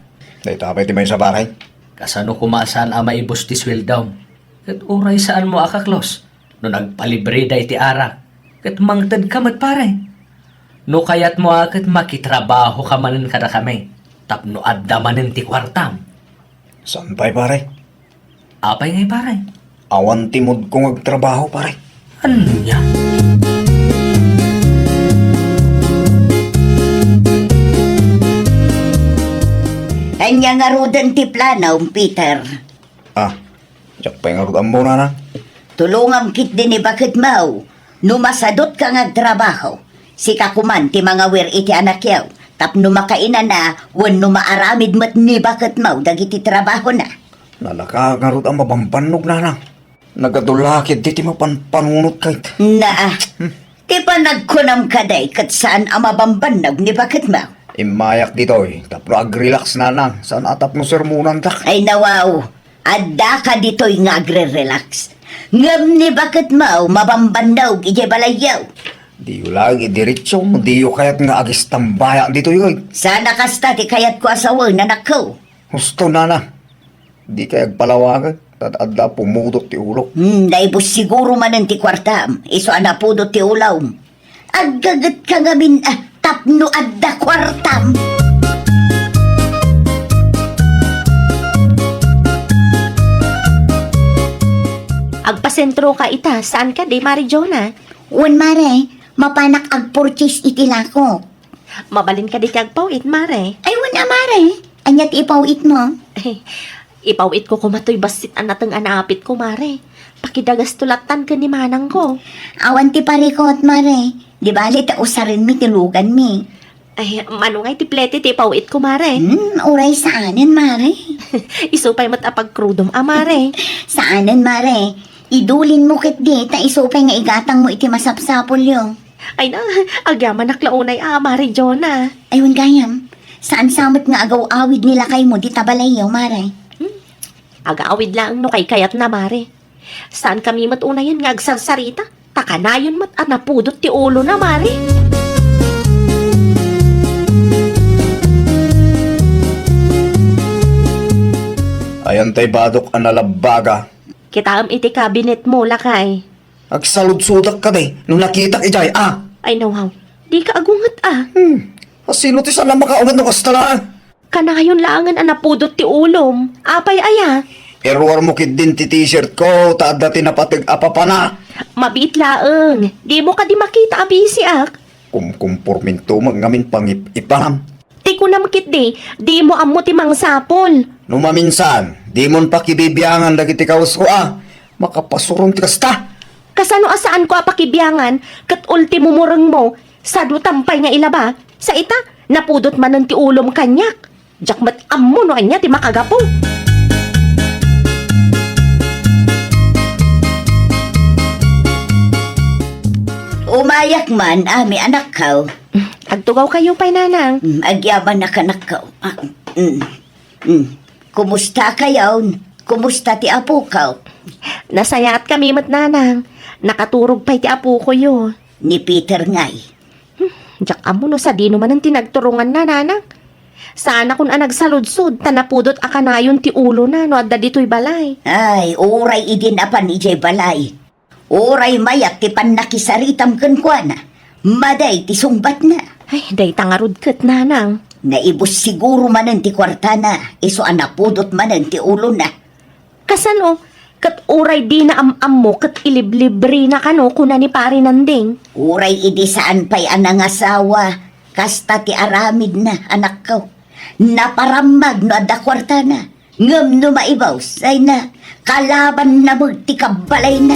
Dayta pay ti maysa, pare. Kasano koma saan a maibus ti sueldom? Ket uray saanmo a kaklos no nagpalibreda iti arak, ket mangtedka met, pare. No kayatmo a ket makitrabahoka manen kadakami tapno adda manen ti kuartam. Saan pay, pare? Apay ngay, pare? Awan ti moodko nga agtrabaho, pare. Ania? Ania ngaruden ti planom, Peter? Ah, diak pay ngarud ammo, nanang. Tulongam ketdi ni baketmo. No masadutka nga agtrabaho, sika koman ti mangawir iti anakyo tapno makainana wenno maaramid met ni baketmo dagiti trabahona. Nalaka ngarud a mabambannog, nanang. Nagadu la ketdi ti mapanpanunot kayt. Naa. Hmm. Ti panagkunam kadi ket saan a mabambannog ni baketmo. Immayak ditoy tapno ag-relax, nanang, saan a tapno sermonantak. Ay, nawaw. Addaka ditoy nga agre-relax. Ngem ni baketmo mabambannog idiay balayyo. Diyo laeng idiretso, diyo kayat nga agistambayak ditoy, oy. Saan a kasta ti kayatko a sawen, anakko. Husto, nanang. Dikay agpalawagan, ta adda pumudot ti ulok. Hmm, naibus siguro manen ti kuartam, isu a napudot ti ulom. Aggagetka ngamin, ah, tapno adda kuartam. Agpasentroka ita, saan kadi, Mare Jonah? Wen, Mare, mapanak agpurchase iti lakok. Mabalin kadi ti agpaw-it, Mare? Ay, wen a, Mare. Ania ti ipaw-itmo? Ipaw-itko koma toy bassit a nateng a naapitko, Mare. Pakidagasto lattan ken ni manangko. Awan ti parikot, Mare. Di bali ta usarenmi ti luganmi. Ay, mano ngay ti plete ti ipaw-itko, Mare? Hmm, uray saanen, Mare. Isu pay met a pagkrudom a, Mare. Saanen, Mare. Idulinmo ketdi ta isu pay nga igatangmo iti masapsapulyo. Ay na, agyamanak la unay a, Mare Jonah. Ay, wen gayam. Saan sa met nga agaw-awid ni lakaymo dita balayyo, Mare? Hmm? Agaw-awid laeng no kaykayatna, Mare. Saankami met unayen nga agsarsarita, ta kanayon met a napudot ti ulona, Mare. Ayan tay badok a nalabbaga. Kitaem iti kabinetmo, lakay. Agsaludsodak kadi no nakitak idiay, a? Ay, nawaw. Dika agunget, a. Hmm. Asino ti saan a makaunget no kasta laeng? Kanayon laengen a napudot ti ulom. Apay aya? Iruarmo ketdin ti t-shirtko, ta adda ti napateg a papana. Mabiit laeng. Dimo kadi makita a bisiak? Kumkumporminto met ngamin pangip-ipanam. Ti kunam ketdi, dimo ammo ti mangsapul. No maminsan, dimon pakibibiangan dagiti kawsko a makapasuron ti kasta. Kasano a saanko a pakibiangan ket ultimo murengmo, sadutam pay nga ilaba? Sa ita, napudot manen ti ulom kaniak. Diak met ammo no ania ti makagapu. Umayak man, Ami, anakko. Agtugawkayo pay, nanang. Mm, agyamanak, anakko. Ah, mm, mm. Kumusta kayon? Kumusta ti apokaw? Nasayaatkami met, nanang. Nakaturog pay ti apokoyo. Ni Peter ngay. Hmm, diak ammo no sadino manen ti nagturonganna, nanang. Saanakon a nagsaludsod, ta napudot a kanayon ti ulona no adda ditoy balay. Ay, uray idi napan idiay balay. Uray mayat ti pannakisaritam kenkuana, madi ti sungbatna. Ay, dayta ngarud ket, nanang. Naibus siguro manen ti kuartana, isu a napudot manen ti ulona. Kasano? Ket uray dina am-ammo ket iliblibrina kano, kuna ni Pari Nanding. Uray idi saan pay a nangasawa, kasta ti aramidna, anakko. Naparammag no adda kuartana. Ngem no maibaw, sayna, kalabanna met ti kabbalayna.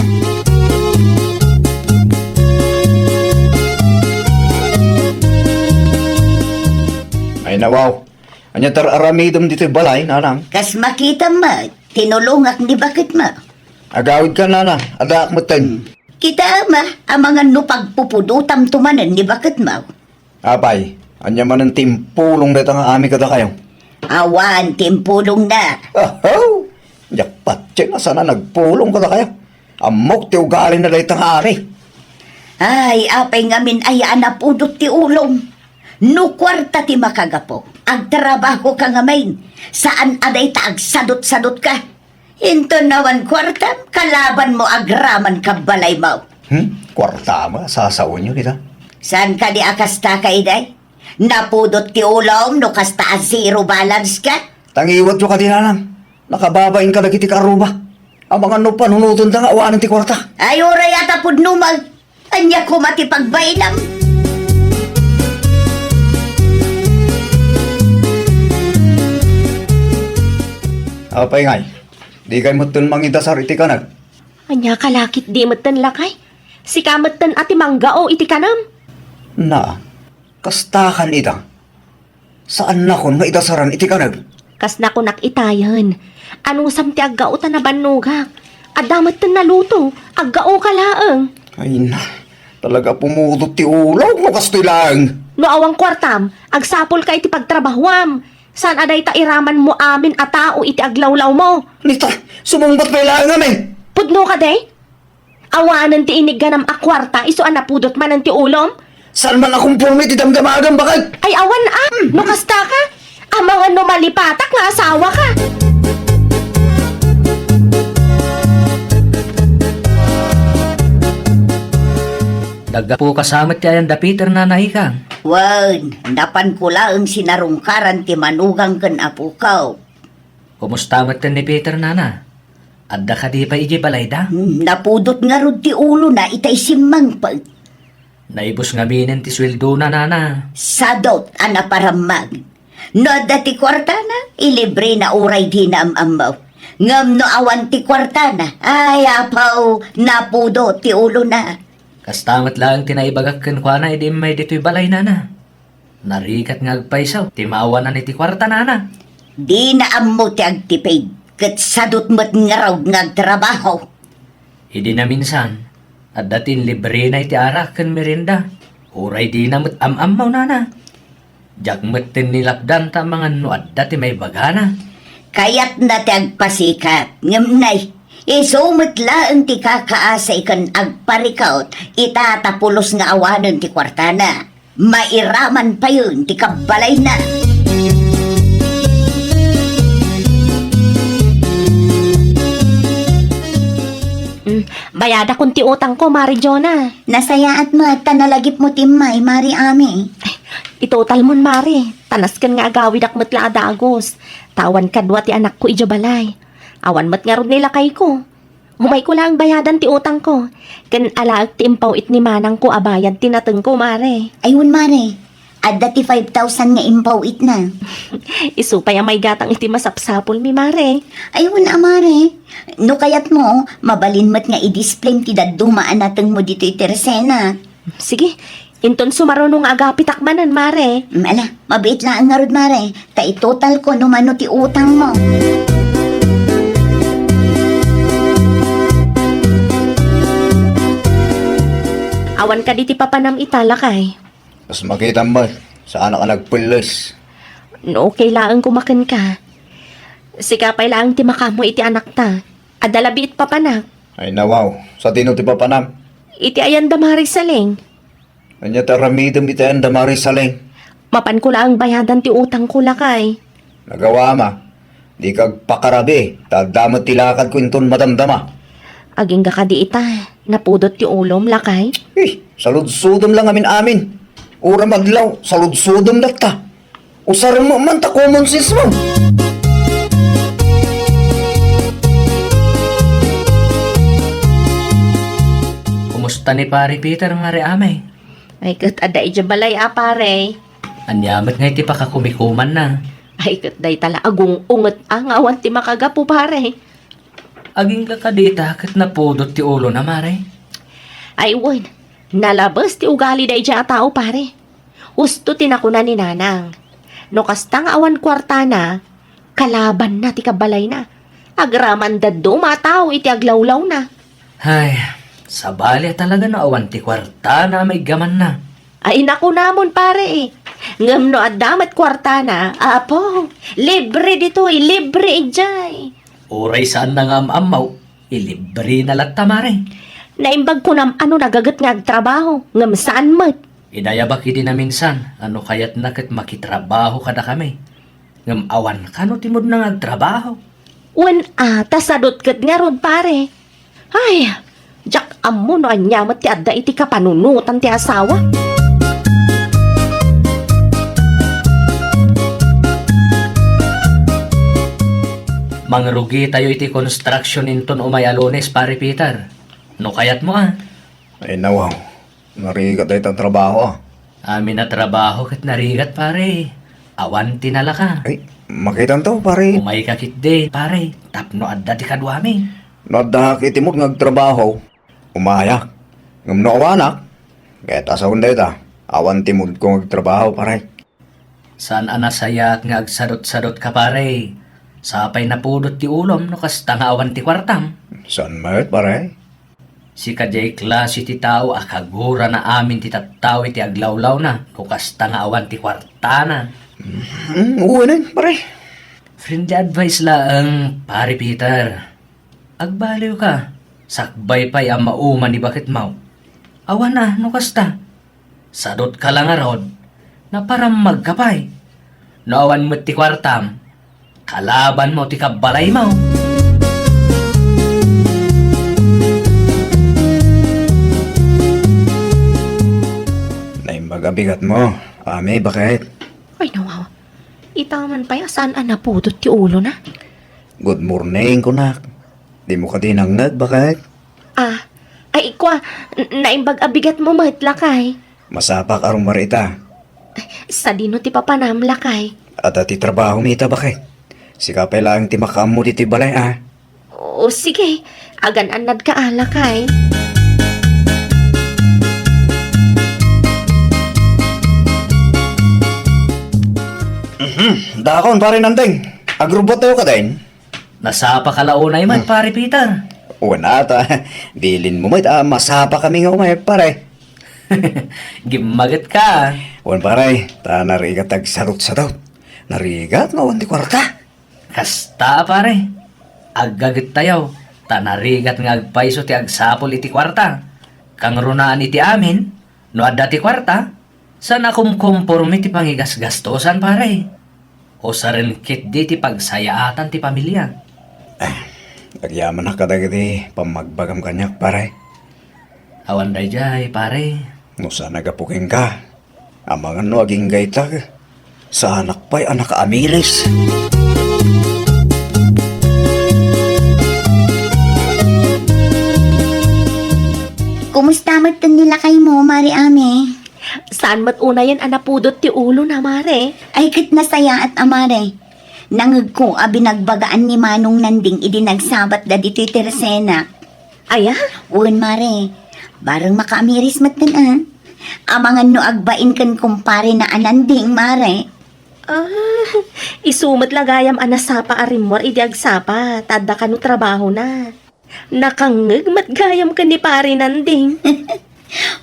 Ay, nawaw. Ania ti ar-aramidem ditoy balay, nanang? Kas makitam met, tinulongak ni baketmo. Agawidka, nanang. Addaak metten. Kitaem a, amangan no pagpupudotamto manen ni baketmo. Apay, ania manen ti impulong dayta nga Ami kadakayo? Awan ti impulongna. Ahaw! Diak patien a saan a nagpulong kadakayo. Ammok ti ugalina dayta nga Ami. Ay, apay ngamin aya a napudot ti ulom? No kuarta ti makagapu, agtrabahoka ngamin. Saan a dayta agsadut-sadutka. Inton awan kuartam, kalabanmo agraman kabbalaymo. Hmm? Kuartam a sasawenyo dita? Saan kadi a kasta, kaiday? Napudot ti ulom no kasta a zero balance ka? Tangiwatyo kadi, nanang. Nakababain kadagiti kaarruba. Amangan no panunoten da nga awanen ti kuarta. Ay, uray a ta pudno, mag-, Ania koma ti pagbainam? Apay ngay, dikay metten mangidasar iti kanek? Ania ka la ketdi metten, lakay? Sika metten a ti manggao iti kanem. Na, kastakan ita. Saannakon nga idasaran iti kanek. Kas nakunak itayen, anusam ti aggao ta nabannogak. Adda metten naluto, aggaoka laeng. Ay na, talaga pumudot ti ulok no kastoy laeng. No awan kuartam, agsapulka iti pagtrabahuam. Saan a dayta iramanmo amin a tao iti aglawlawmo. Nita, sumungbat pay laeng amin. Pudno kadi? Awanen ti inigganam a kuarta isu a napudot manen ti ulom? Saan man a kumporme ti damdamagam, baket? Ay, awan a! No kasta ka, amangan no malipatak nga asawa ka. Naggapu ka sa met ti ayan da Peter, Nana, ikang? Wen, napanko laeng sinarungkaran ti manugang ken apukaw. Kumusta metten ni Peter, Nana? Adda kadi pay idiay balayda? Hmm, napudot ngarud ti ulona itay simmangpet. Naibus ngaminen ti sueldona, Nana. Sadut a naparammag. No adda ti kuartana, ilibrena uray dina am-ammo. Ngem no awan ti kuartana, ay, apaw, napudot ti ulona. Kasta met laeng ti naibagak kenkuana idi immay ditoy balay, Nana. Narigat nga agpayso ti maawanan iti kuarta, Nana. Dina ammo ti agtipid, ket sadut met ngarud nga agtrabaho. Idi naminsan, adda ti inlibrena iti arak ken merienda. Uray dina met am-ammo, Nana. Diak met ti nilapdan ta amangan no adda ti maibagana. Kayatna ti agpasikat, ngem nay, isu met laeng ti kakaasi ken agparikut ita ta pulos nga awanen ti kuartana. Mairaman payen ti kabbalayna. Mm, bayadakon ti utangko, Mari Jonah. Nasayaat met ta nalagipmo ti immay, Mari Ami. Itotalmon, Mari. Ta nasken nga agawidak met la a dagus. Ta awan kadua ti anakko idiay balay. Awan met ngarud ni lakayko. Umayko laeng bayadan ti utangko, ken alaek ti impaw-it ni manangko a bayad ti natengko, Mare. Ay wen, Mare, adda ti five thousand nga impaw-itna. Isu pay a maigatang iti masapsapulmi, Mare. Ay wen a, Mare, no kayatmo, mabalin met nga i-displayem ti dadduma a natengmo ditoy tersenak. Sige, inton sumaruno nga agapitak manen, Mare. Mm, ala, mabiit laeng ngarud, Mare, ta itotalko no mano ti utangmo. Awan kadi ti papanam ita, lakay? Kas makitam met, saanak a nagpelles. No okay laeng koma kenka. Sika pay laeng ti makaammo iti anakta. Adda labi iti papanak. Ay, nawaw. Sadino ti papanam? Iti ayan da Mari Saleng. Ania ti aramidem iti ayan da Mari Saleng? Mapanko laeng bayadan ti utangko, lakay. Nagawam a. Dika agpakarabii, ta adda met ti lakadko inton madamdama. Agingga kadi ita, napudot ti ulom, lakay? Eh, saludsodem la ngamin-amin. Uray adlaw, saludsodem latta. Usarem man ta common sense mo. Kumusta ni Pare Peter, Mare Amay? Ay, ket adda idiay balay a, pare. Ania met ngay ti pakakumikumanna? Ay, ket dayta la agung-unget a nga awan ti makagapu, pare. Agingga kadi ita ket napudot ti ulona, Mare? Ay, wen. Nalabes ti ugali daydiay a tao, pare. Husto ti nakuna ni Nanang. No kasta nga awan kuartana, kalabanna ti kabalayna. Agraman dadduma a tao iti aglawlawna. Ay, sabali a talaga no awan ti kuartana a maiggamanna. Ay, nakunamon, pare, eh. Ngem no adda met kuartana, apo, libre ditoy, libre idiay. Uray saanna nga am-ammaw, ilibrena latta, Mare. Naimbag kunam a no nagaget nga agtrabaho, ngem saan met. Inayabak idi naminsan a no kayatna ket makitrabaho kadakami. Ngem awan kano ti mudna nga agtrabaho. Wen a, ta sadut ket ngarud, pare. Ay, diak ammo no ania met ti adda iti kapanunotan ti asawa. Mangrugitayo iti construction inton umay a Lunes, Pare Peter. No kayatmo, a. Ay, nawaw. Narigat dayta a trabaho, a. Amin a trabaho ket narigat, pare. Awan ti nalaka. Ay, makitanto, pare. Umayka ketdi, pare, tapno adda ti kaduami. No addaak iti mood nga agtrabaho, umayak. Ngem no awanak, ket asawen dayta, awan ti moodko nga agtrabaho, pare. Saan a nasayaat nga agsadutsadutka, pare. Sapay napudot ti ulom no kasta nga awan ti kuartam. Saan met, pare? Sika diay klase ti tao a kagurana amin ti tattao iti aglawlawna no kasta nga awan ti kuartana. Mm, wen, pare. Friendly advice laeng, Pare Peter. Agbaliwka, sakbay pay a mauma ni baketmo. Awan a no kasta. Sadutka la ngarud, naparammagka pay. No awan met ti kuartam, kalabanmo ti kabbalaymo. Naimbag a bigatmo, Ami, baket. Ay, nawaw. Ita man pay a saan a napudot ti ulona. Good morning, kunak. Dimo kadi nangngeg, baket? Ah, ay, kua, n-, naimbag a bigatmo met, lakay. Masapak a rummuar ita. Sadino ti papanam, lakay? Adda ti trabahomi ita, baket. Sika pay laeng ti makaammo ditoy balay, a. O, sige. Agan-annadka a, lakay. Mhm. Dakon, Pare Nandeng. Agrubbuttayo kadin? Nasapaka la unay met, Hmm. Pare Peter. Wen ata, bilinmo met a masapakami nga umay, pare. Gimmagetka. Wen, pare, ta narigat ti agsadutsadut. Narigat nga awan ti kuarta. Kasta, pare. Aggagettayo, ta narigat nga agpayso ti agsapul iti kuarta. Kangrunaan iti amin, no adda ti kuarta, saan a kumkomporme ti pangigasgastosan, pare. Usaren ketdi ti pagsayaatan ti pamilya. Ah, agyamanak kadagiti pammagbagam kaniak, pare. Awan daydiay, pare. No saan a gapu kenka, amangan no agingga ita, saanak pay a nakaamiris. Kumusta met ti lakaymo, Mare Ami? Saan met unayen a napudot ti ulona, Mare? Ay, ket nasayaat a, Mare. Nangngegko a binagbagaan ni Manong Nanding idi nagsabatda ditoy Teresena. Aya? Wen, Mare. Bareng makaamiris metten, a. Amangan no agbain ken kumparena a Nanding, Mare. Ah, isu met la gayam a nasapa a rimmuar idi agsapa, ta adda kano trabahona. Nakangngeg met gayam ken ni Pare Nanding.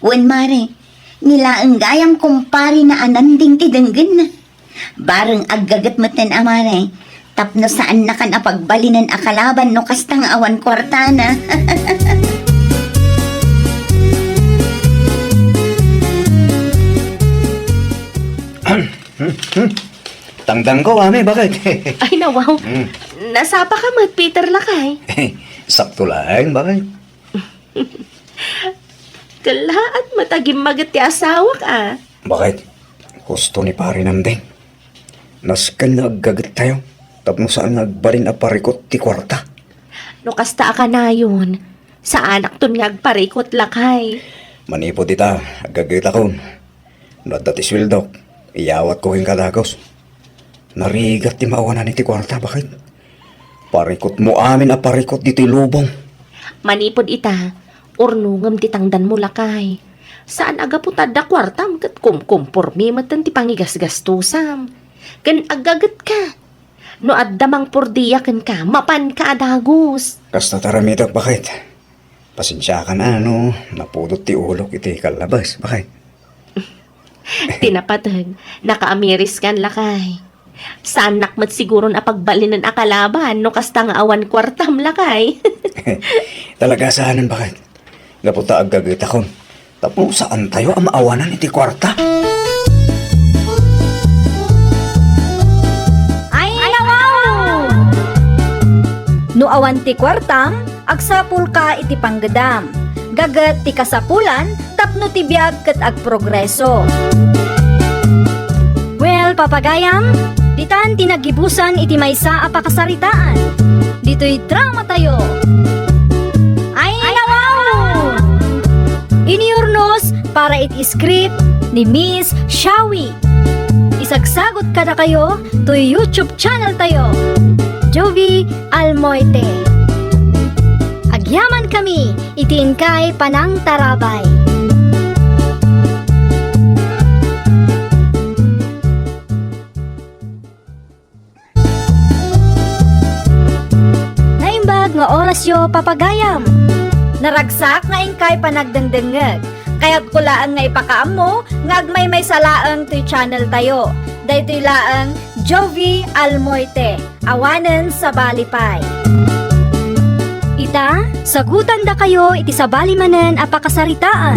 Wen, Mare, ni laeng gayam kumparena a Nanding ti denggenna. Bareng aggaget metten a, Mare, tapno saannakan a pagbalinen a kalaban no kasta nga awan kuartana. Tangtangko, Ami, baket? Ay, nawaw. Mm. Nasapaka met, Peter, lakay. Sakto laeng, baket? Kellaat met a gimmaget ti asawak, a. Baket? Husto ni Pare Nanding. Nasken nga aggagettayo, tapno saan nga agbalin a parikut ti kuarta. No kasta a kanayon, saanakton nga agparikut, lakay. Manipud ita, aggagetakon. No adda ti sueldok, iyawatko kenka dagus. Narigat ti maawanan iti kuarta, baket? Parikutmo amin a parikut ditoy lubong. Manipud ita, urnongem ti tangdanmo, lakay. Saan a gapu ta adda kuartam ket kumkomporme metten ti pangigasgastusam. Ken aggagetka. No adda mangpordia kenka, mapanka a dagus. Kasta ti aramidek, baket. Pasensiakan a no napudot ti ulok iti kallabas, baket. Ti napateg, nakaamiriskan, lakay. Saannak met siguron a pagbalinen a kalaban no kasta nga awan kuartam, lakay. Talaga saanen, baket. Gapu ta aggagetakon. Tapno saantayo a maawanan iti kuarta. Ay, nawaw! No awan ti kuartam, agsapulka iti panggedam. Gaget ti kasapulan tapno ti biag ket agprogreso. Well, papagayam, ditan ti naggibusan iti maysa a pakasaritaan. Ditoy dramatayo. Ay, nawaw! Inurnos para iti script ni Miss Shawi. Isagsa Agtagot kadakayo toy YouTube channel tayo, Jovie Almoite. Agyamankami iti inkay panangtarabay. Naimbag nga orasyo, papagayam. Naragsak nga inkay panagdengdengngeg. Kayatko laeng nga ipakaammo nga agmaymaysa laeng toy channel tayo. Daytoy laeng Jovie Almoite, awanen sabali pay. Ita, sagutandakayo iti sabali manen a pakasaritaan.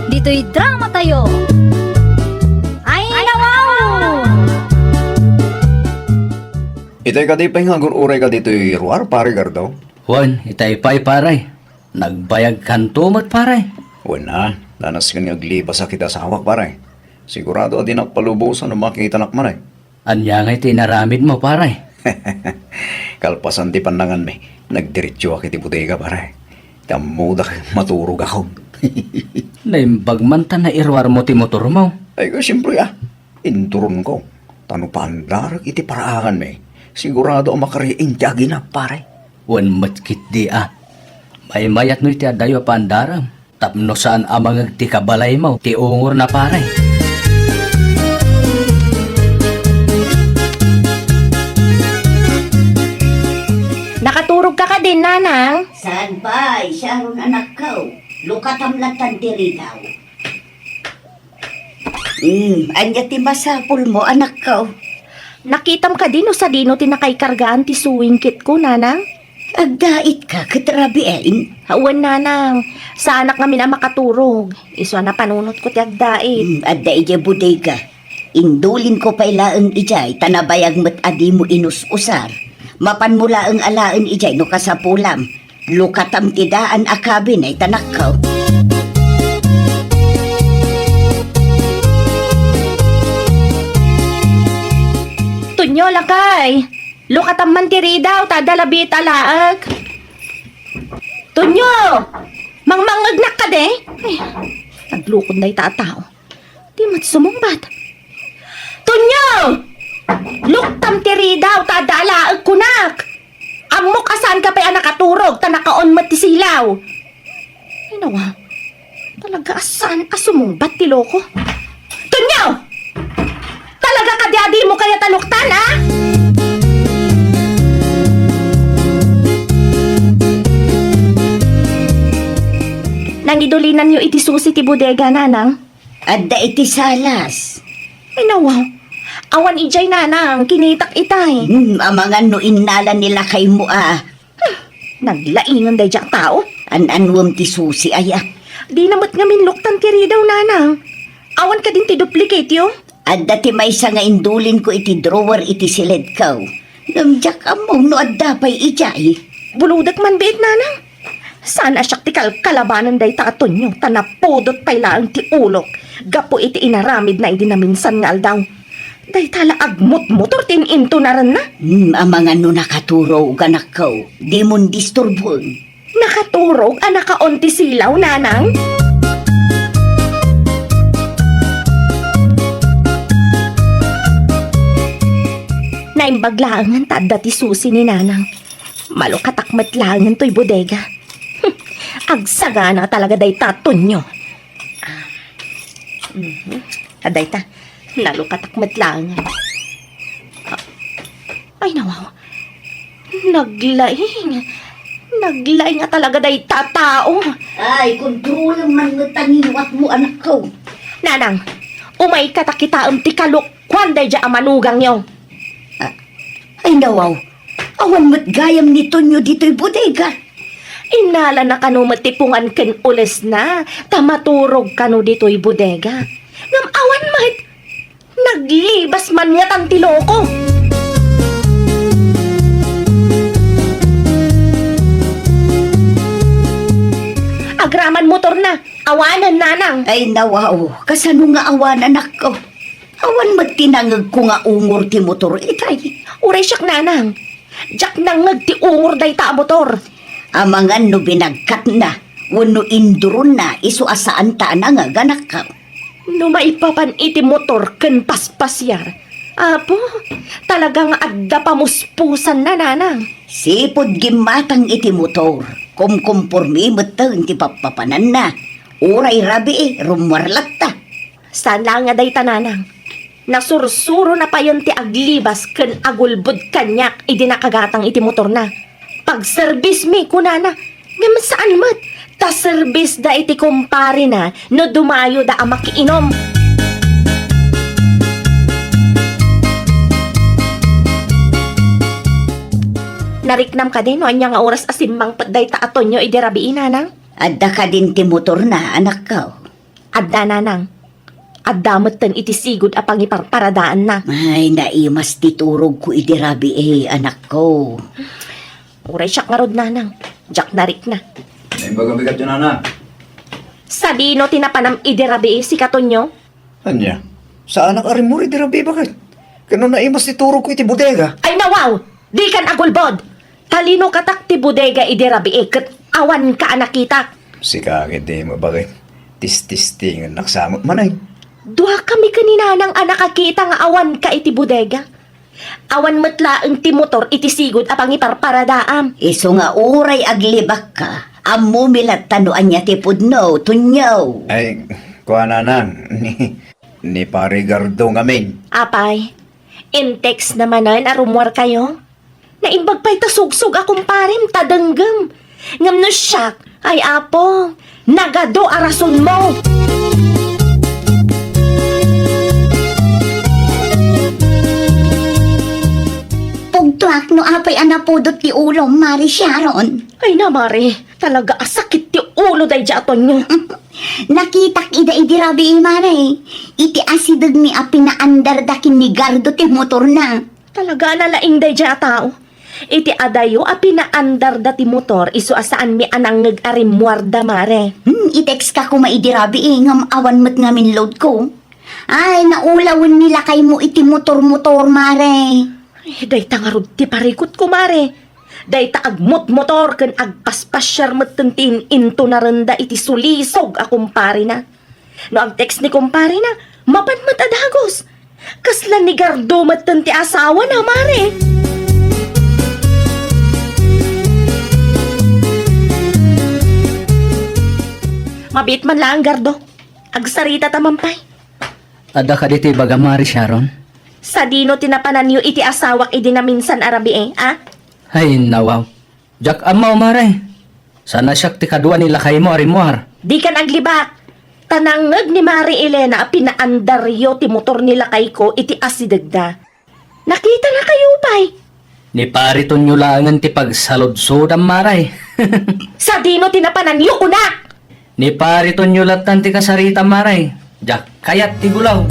Ditoy drama tayo. Ay, wow! Itay kadi pay nga agur-uray ka ditoy ruar, Pare Gardo? Wen, itay pay, pare. Nagbayagkanto met, pare. Wen a, danasken nga aglibasak iti asawak, pare. Sigurado a di napalubosan no makitanak man, ay. Ania ngay ti inaramidmo, pare? Kalpasan ti pannanganmi, nagdiretsoak iti bodega, pare. Tammudak, maturogak. Naimbag man ta nairuarmo ti motormo. Ay, siempre, a. Induronko, ta no paandarek iti paraanganmi, sigurado a makariing ti aginap, pare. Wen met ketdi a. Maymayat no iti adayo a paandarem, tapno saan a mangeg ti kabalaymo ti ungorna, pare. Nakaturogka kadin, nanang? Saan pay, Sharon, anakko. Lukatam lattan ti ridaw. Hmm, ania ti masapulmo, anakko? Nakitam kadi no sadino ti nakaikargaan ti sewing kitko, nanang? Agdaitka ket rabiin? Wen, nanang. Saanak ngamin a makaturog. Isu a napanunotko ti agdait. Hmm, adda idiay bodega. Indulinko pay laeng idiay, ta nabayag met a dimo inus-usar. Mapanmo laeng alaen idiay no kasapulam. Lukatam ti daan a kabinay, anakko. Tonyo, lakay. Lukatam man ti ridaw, ta adda labi ta laek. Tonyo! Mangmangngegnak kadi? Ay, naglukod dayta a tao. Di met sumungbat. Tonyo! Luktam ti ridaw, ta adda laek kunak. Ammok a saanka pay a nakaturog, ta nakaon met ti silaw. Ay, nawa. Talaga a saan a sumungbat ti loko. Tonyo! Talaga kadi a dimo kayat a luktan, a? Nangidulinanyo iti susi ti bodega, nanang? Adda iti salas. Ay, nawa. Awan idiay, nanang, kinitak itay. Hmm, amangan no innala ni lakaymo a. Hmm, naglaingan daydiay a tao. An-anuem ti susi aya? Dina met ngamin luktan ti ridaw, nanang. Awan kadin ti duplicate-yo? Adda ti maysa nga indulinko iti drawer iti siledko. Ngem diak ammo no adda pay idiay. Bulodek man biit, nanang. Saan a siak ti kalkalabanan dayta a Tonyo, ta napudot pay laeng ti ulok gapu iti inaramidna idi naminsan nga aldaw. Dayta la agmutmotor ti in-intunarenna. Hmm, amangan no nakaturog, anakko. Dimon disturboen. Nakaturog a nakaon ti silaw, nanang? Naimbag laengen ta adda ti susi ni nanang. Malukatak met laengen toy bodega. Agsagana talaga dayta a Tonyo. Ah, mhm. Adda ita, nalukatak met laengen. Ah, ay, nawaw. Naglaing. Naglaing a talaga dayta a tao. Ay, kontrolem man met ta ngiwatmo, anakko. Nanang, umayka ta kitaem ti kalukkuan daydiay a manugangyo. Ah, ay, nawaw. Awan met gayam ni Tonyo ditoy bodega. Innalana kano met ti pungan ken ulesna, ta maturog kano ditoy bodega. Ngem awan met, naglibas man ngatan ti loko. Agraman motorna, awanen, nanang. Ay, nawaw, kasano nga awanen, anakko? Awan met ti nangngegko nga ungor ti motor itay. Uray siak, nanang. Diak nangngeg ti ungor dayta a motor. Amangan no binagkatna wenno induronna, isu a saanta a nangngeg, anakko. No maipapan iti motor ken paspasiar, Apo, talaga nga adda pamuspusanna, nanang. Sipud gimmatang iti motor, kumkumpormi metten ti pappapananna. Uray rabii, rummuar latta. Saan laeng a dayta, nanang. Nasursurona payen ti aglibas ken agulbod kaniak idi nakagatang iti motorna. "Pagserbismi," kunana. Ngem saan met, ta serbisda iti kumparena no dumayoda a makiinom. Nariknam kadi no ania nga oras a simmangpet dayta a Tonyo idi rabii, nanang? Adda kadin ti motorna, anakko? Adda, nanang. Adda metten iti sigud a pangiparparadaanna. Ay, naimas ti turogko idi rabii, anakko. Uray siak ngarud, nanang. Diak narikna. Naimbag a bigat yun, nanang. Sadino ti napanam idi rabii, sika Tonyo? Ania? Saanak a rimmuar idi rabii, baket? Ken no naimas ti turogko iti bodega? Ay, nawaw! Dikan agulbod! Talinokatak ti bodega idi rabii ket awanka a nakitak. Sika ketdi, baket. Tististingennak sa met manen. Duakami ken ni nanang a nakakita nga awanka iti bodega. Awan met laeng ti motor iti sigud a pangiparparadaam. Isu nga uray aglibakka, ammomi latta no ania ti pudno, Tonyo. Ay, kua, nanang, ni, ni Pare Gardo ngamin. Apay, in-text na manen a rummuarkayo? Naimbag pay ta sugsog a kumparem ta denggem. Ngem no siak, ay Apo, nagadu a rasonmo. Pugtoak no apay a napudot ti ulom, Mare Sharon. Ay na, Mare, talaga a sakit ti ulo daydi a Tonyo. Nakitak ida idi rabii, Mare. Iti asidegmi a pinaandarda ken ni Gardo ti motorna. Talaga a nalaing daydi a tao. Iti adayo a pinaandarda ti motor, isu a saanmi a nangngeg a rimmuarda, Mare. Hmm, i-text ka koma idi rabii, ngem awan met ngamin loadko. Ay, naulawen ni lakaymo iti motor-motor, Mare. Ay, dayta ngarud ti parikutko, Mare. Dayta agmotmotor ken agpaspasiar metten ti in-intonarenda iti sulisog a kumparena. No ag-text ni kumparena, mapan met a dagus. Kasla ni Gardo metten ti asawana, Mare. Mabiit man laeng, Gardo. Agsaritata man pay. Adda kadi ti ibagam, Mare Sharon? Sadino ti napananyo iti asawak idi naminsan a rabii, a? Ay, nawaw. Diak ammo, Mare. Saan a siak ti kadua ni lakaymo a rimmuar. Dikan aglibak. Ta nangngeg ni Mare Elena a pinaandaryo ti motor ni lakayko iti asidegda. Nakitanakayo pay. Ni Pare Tonyo laengen ti pagsaludsodam, Mare. Sadino ti napananyo, kunak? Ni Pare Tonyo lattan ti kasaritam, Mare. Diak kayat ti gulaw.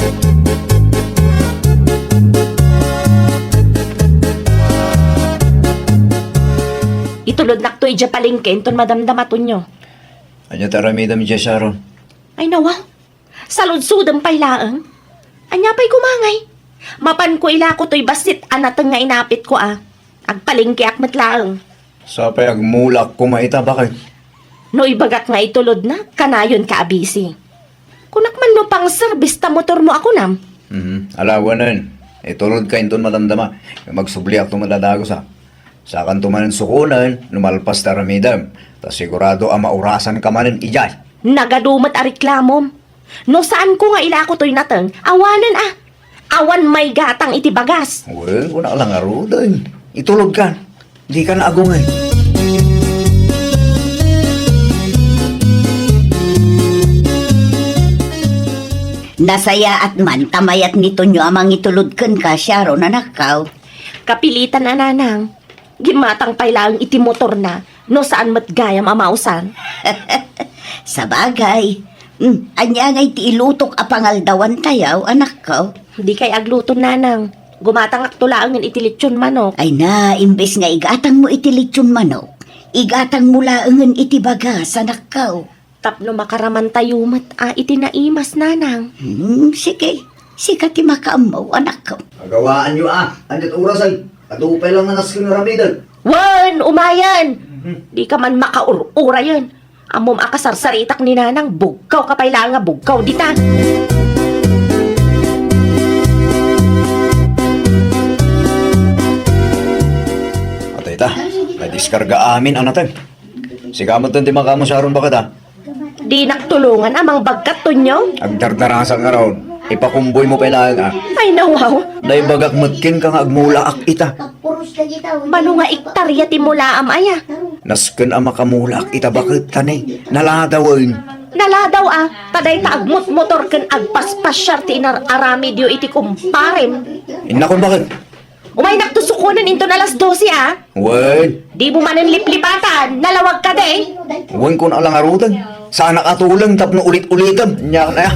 Itulodnakto idiay palengke inton madamdama, Tonyo. Ania ti aramidem idiay, Sharon? Ay, nawa. Saludsodem pay laeng. Ania pay koma ngay? Mapanko ilako toy bassit a nateng nga inapitko a. Agpalengkeak met laeng. Sapay agmulaak koma ita, baket. No ibagak nga itulodna, kanayonka a bisi. Kunak man no pangserbis ta motormo a kunam. Mhm. Ala, awanen. Itulodka inton madamdama. Magsubliakto met a dagus a. Sakanto manen sukonen no malpas ti aramidem. Ta sigurado a maurasanka manen idiay. Nagadu met a reklamom. No saanko nga ilako toy nateng, awanen a. Awan maigatang iti bagas. Wen, kunak la ngaruden. Itulodkan. Dikan agungen. Nasayaat man ta mayat ni Tonyo a mangitulod kenka, Sharon, anakko. Kapilitan a, nanang. Gimmatang pay laeng iti motorna, no saan met gayam a mausar. Sabagay, mm, ania ngay ti ilutok a pangaldawantayo, anakko? Dikay agluto, nanang. Gumatangakto laengen iti litson manok. Ay na, imbes nga igatangmo iti litson manok, igatangmo laengen iti bagas, anakko. Tapno makaramantayo met a iti naimas, nanang. Hmm, sige. Sika ti makaammo, anakko. Agawaanyo a. Ania't orasen? Adu pay lang nga nasken nga aramiden. Wen, umayen! Mhm. Dika man makaur-urayen. Ammom a kasarsaritak ni nanang, bugkawka pay laeng nga bugkaw dita. Diskarga amin a nateng. Sika met ti makaammo, Sharon, baket, a? Dinak tulongan a mangbagkat, Tonyo? Agdardarasak ngarud. Ipakumboymo pay laeng, a. Ay, nawaw. Naibagak met kenka nga agmulaak ita. Mano nga iktarya ti mulaam, aya? Nasken a makamulaak ita baket, ta ne, naladawen. Naladaw, a, ta dayta agmutmotor ken agpaspasiar ti inar-aramidyo iti kumparem. Innakon baket. Umaynakto sukonen inton alas dose, a. Wen. Dimo manen liplipatan, nalawag kadi. Wen, kun ala ngaruden. Saanak a tuleng tapno ulit-ulitem. Nia, nia.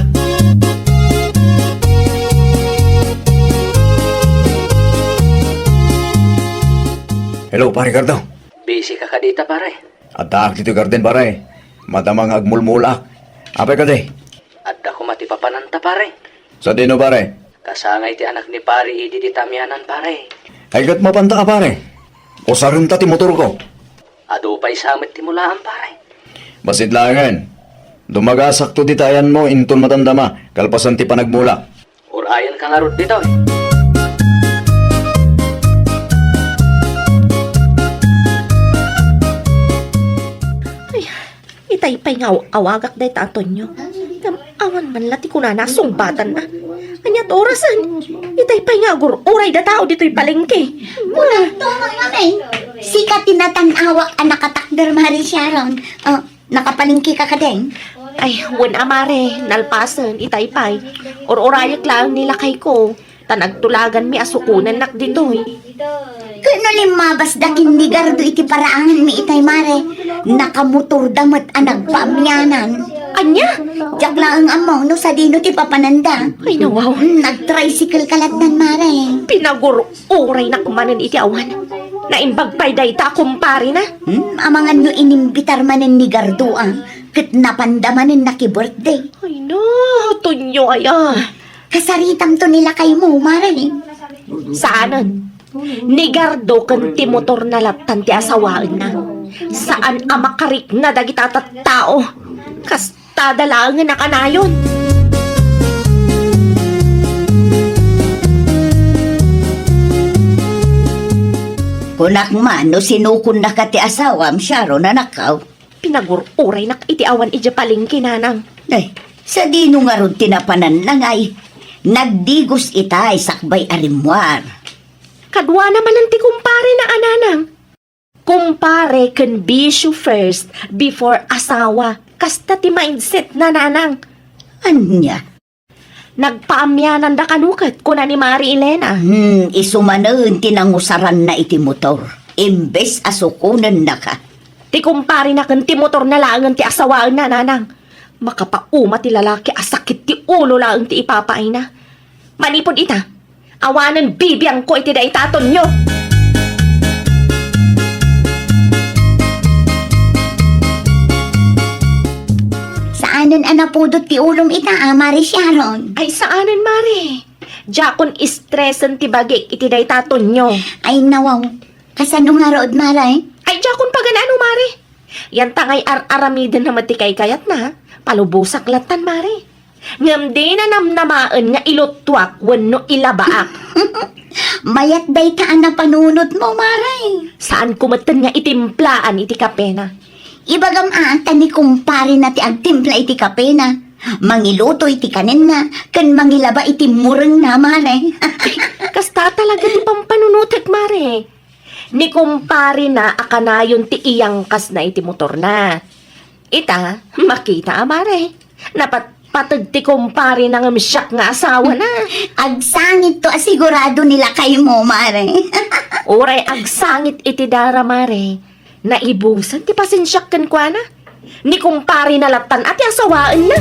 Hello, Pare Gardo. Busy ka kadita, pare? Addaak ditoy garden, pare. Madama nga agmulmulaak. Apay kadi? Adda koma ti papananta, pare. Sadino, pare? Kasangay ti anak ni pare idi dita amianan, pare. Ay, ket mapanta a, pare. Usarenta ti motorko. Adu pay sa met ti mulaam, pare. Bassit laengen. Dumagasakto dita ayanmo inton madamdama, kalpasan ti panagmula. Urayenka ngarud ditoy. Ay, itay pay nga aw-awagak dayta a Tonyo. Ngem awan man la ti kunana a sungbatanna. Aniat orasen? Itay pay nga agur-uray da tao ditoy palengke. Kunam to, Mama May. Sika ti natan-awak a nakatakder, Mari Sharon. Oh, nakapalengke ka kadin? Ay, wen a, Mare, nalpasen, itay pay. Ur-urayek laeng ni lakayko. Ta nagtulaganmi a sukonennak ditoy. Ket no limmabasda ken ni Gardo iti paraanganmi itay, Mare, nakamotorda met a nagpaamianan. Ania? Diak laeng ammo no sadino ti papananda. Ay, nawaw. Mm, nag-tricycle ka lattan, Mare. Pinagur-uraynak manen iti awan. Naimbag pay dayta a kumparena. Hmm, amangan no inimbitar manen ni Gardo, a, ket napanda manen nakibirthday. Ay, na, Tonyo aya. Kasaritamto ni lakaymo, Mare. Saanen. Ni Gardo ken ti motorna lattan ti asawaenna. Saan a makarikna dagita tattao. Kastada laengen a kanayon. Kunak man no sinukonnaka ti asawam, Sharon, anakkaw. Pinagur-uraynak iti awan idiay palengke, nanang. Ay, sadino ngarud ti napananna ngay? Nagdigos itay sakbay a rimmuar. Kaduana manen ti kumparena a nanang. Kumpare ken bisyo first before asawa. Kasta ti mindsetna, nanang. Ania? Nagpaamiananda kano ket, kuna ni Mari Elena. Hmm, isu manen ti nangusaranna iti motor, imbes a sukonennaka. Ti kumparena ken ti motorna laengen ti asawaenna, nanang. Makapauma ti lalaki a sakit ti ulo laeng ti ipapaayna. Manipud ita, awanen bibiangko iti dayta a Tonyo. Saanen a napudot ti ulom ita, a, Mari Sharon? Ay, saanen, Mari. Diakon stresen ti bagik iti dayta a Tonyo. Ay, nawaw. Kasano ngarud, Mari? Ay, diakon pagan-ano, Mari. Yanta ngay ar-aramidenna met ti kaykayatna, palubosak lattan, Mari. Ngem dina namnamaen nga iluttuak wenno ilabaak. Mayat dayta a napanunotmo, Mari. Saanko metten nga itimplaen iti kapena. Ibagam a, ta ni kumparena ti agtimpla iti kapena. Mangiluto iti kanenna, ken mangilaba iti murengna, Mari. Kasta talaga ti pampanunotek, Mari. Ni kumparena a kanayon ti iyangkasna iti motorna. Ita, makita a, Mare. Napatpateg ti kumparena ngem siak nga asawana. Agsangitto a sigurado ni lakaymo, Mare. Uray agsangit iti dara, Mare. Naibusan ti pasensiak kenkuana. Ni kumparena lattan a ti asawaenna.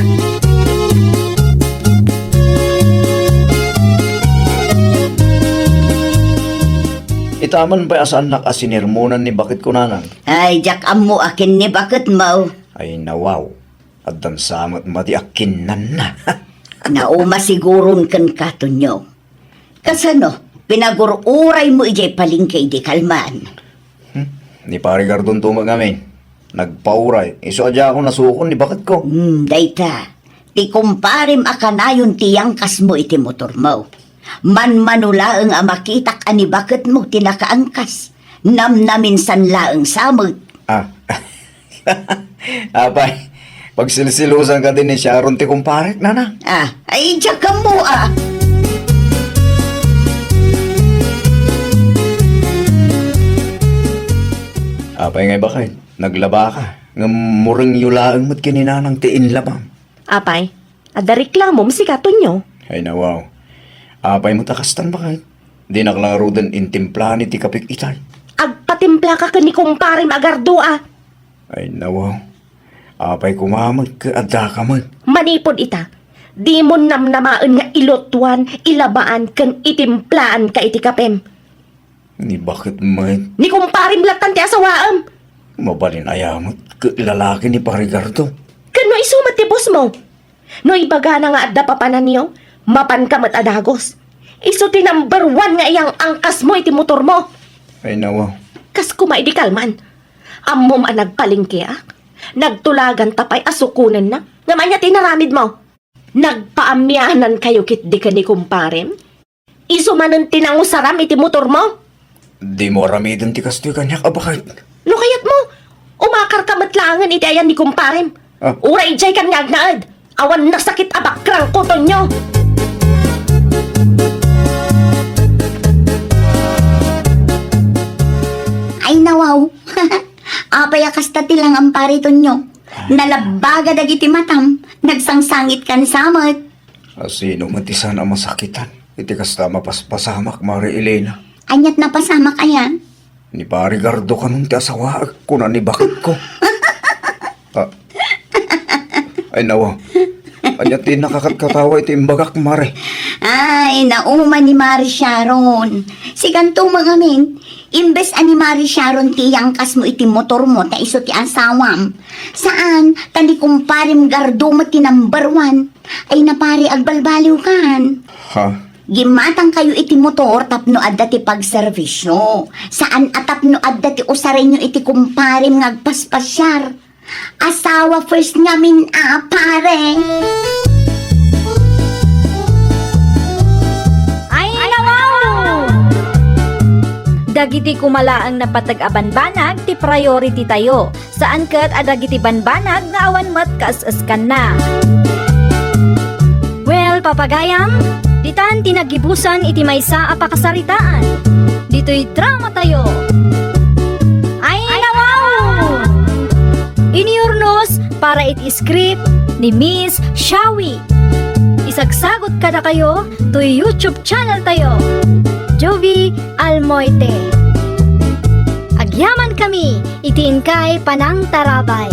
Itaman pay a saannak a sinermonan ni baketko, Nanang. Ay, diak ammo a ken ni baketmo. Ay, nawaw. Addan sa met madi a kinnanna. Nauma siguron kenka, Tonyo. Kasano, pinagur-uraymo idiay palengke idi kalman? Hmm? Ni Pare Gardon to met ngamin. Nagpauray. Isu a diakon nasukon ni baketko. Hmm, dayta. Ti kumparem a kanayon ti yangkasmo iti motormo. Manmano laeng a makitak a ni baketmo ti nakaangkas. Namnaminsan laeng sa met. Ah. Apay, pagsilsilusan kadi ni Sharon ti kumparek, nanang? Ah, ay, diak ammo, ah. Apay ngay baket, naglabaka, ngem murengyo laeng met ken ni nanang ti inlabam. Apay, adda reklamom sika, Tonyo? Ay, nawaw. Apay met a kastan, baket? Dinak la ngaruden intimplaan iti kapik itay. Agpatimplaka ken ni kumparem a Gardo, a. Ay, nawaw. Apay koma met ket addaka met? Manipud ita, dimon namnamaen nga ilutuan, ilabaan, ken itimplaanka iti kapem. Ni baket met? Ni kumparem lattan ti asawaem. Mabalin aya met ket lalaki ni Pari Gardo? Ken no isu met ti bossmo? No ibagana nga adda papananyo, mapanka met a dagus. Isu ti number one nga iyang-angkasmo iti motormo. Ay, nawa. Kas koma idi kalman. Ammom a nagpalengkeak. Nagtulaganta pay a sukonenna. Ngem ania ti inaramidmo? Nagpaamianankayo ketdi ken ni kumparem? Isu manen ti nangusaram iti motormo? Dimo aramiden ti kastoy kaniak a baket. No kayatmo, umakarka met laengen iti ayan ni kumparem. Ah. Uray idiaykan nga agnaed. Awan nasakit a bakrangko, Tonyo. Ay, nawaw. Apay a kasta ti langam, Pari Tonyo? Nalabbaga dagiti matam, nagsangsangitkan sa met. A, sino met ti saan a masakitan iti kasta a mapaspasamak, Mari Elena? Aniat napasamak aya? Ni Pari Gardo kanon ti asawaek, kuna ni baketko. A, ay, nawa. Ania ti nakakatkatawa iti imbagak, Mari? Ay, nauma ni Mari Sharon. Sikanto mangamin, imbes a ni Mari Sharon ti iyangkasmo iti motormo ta isu ti asawam. Saan, ta ni kumparem Gardo met ti number one. Ay, na, Pari, agbalbaliwkan. Ha? Gimmatangkayo iti motor tapno adda ti pagserbisyo. Saan a tapno adda ti usarenyo iti kumparem nga agpaspasiar. Asawa first ngamin a, Pare. Ay, nawaw! Dagiti koma laeng napateg a banbanag ti priority tayo. Saan ket a dagiti banbanag nga awan met kaes-eskanna. Well, papagayam, ditan ti naggibusan iti maysa a pakasaritaan. Ditoy drama tayo. Ay, nawaw! Inurnos para iti script ni Miss Shawi. Isagsagot kadakayo toy YouTube channel tayo, Jovie Almoite. Agyaman kami iti inkay panangtarabay.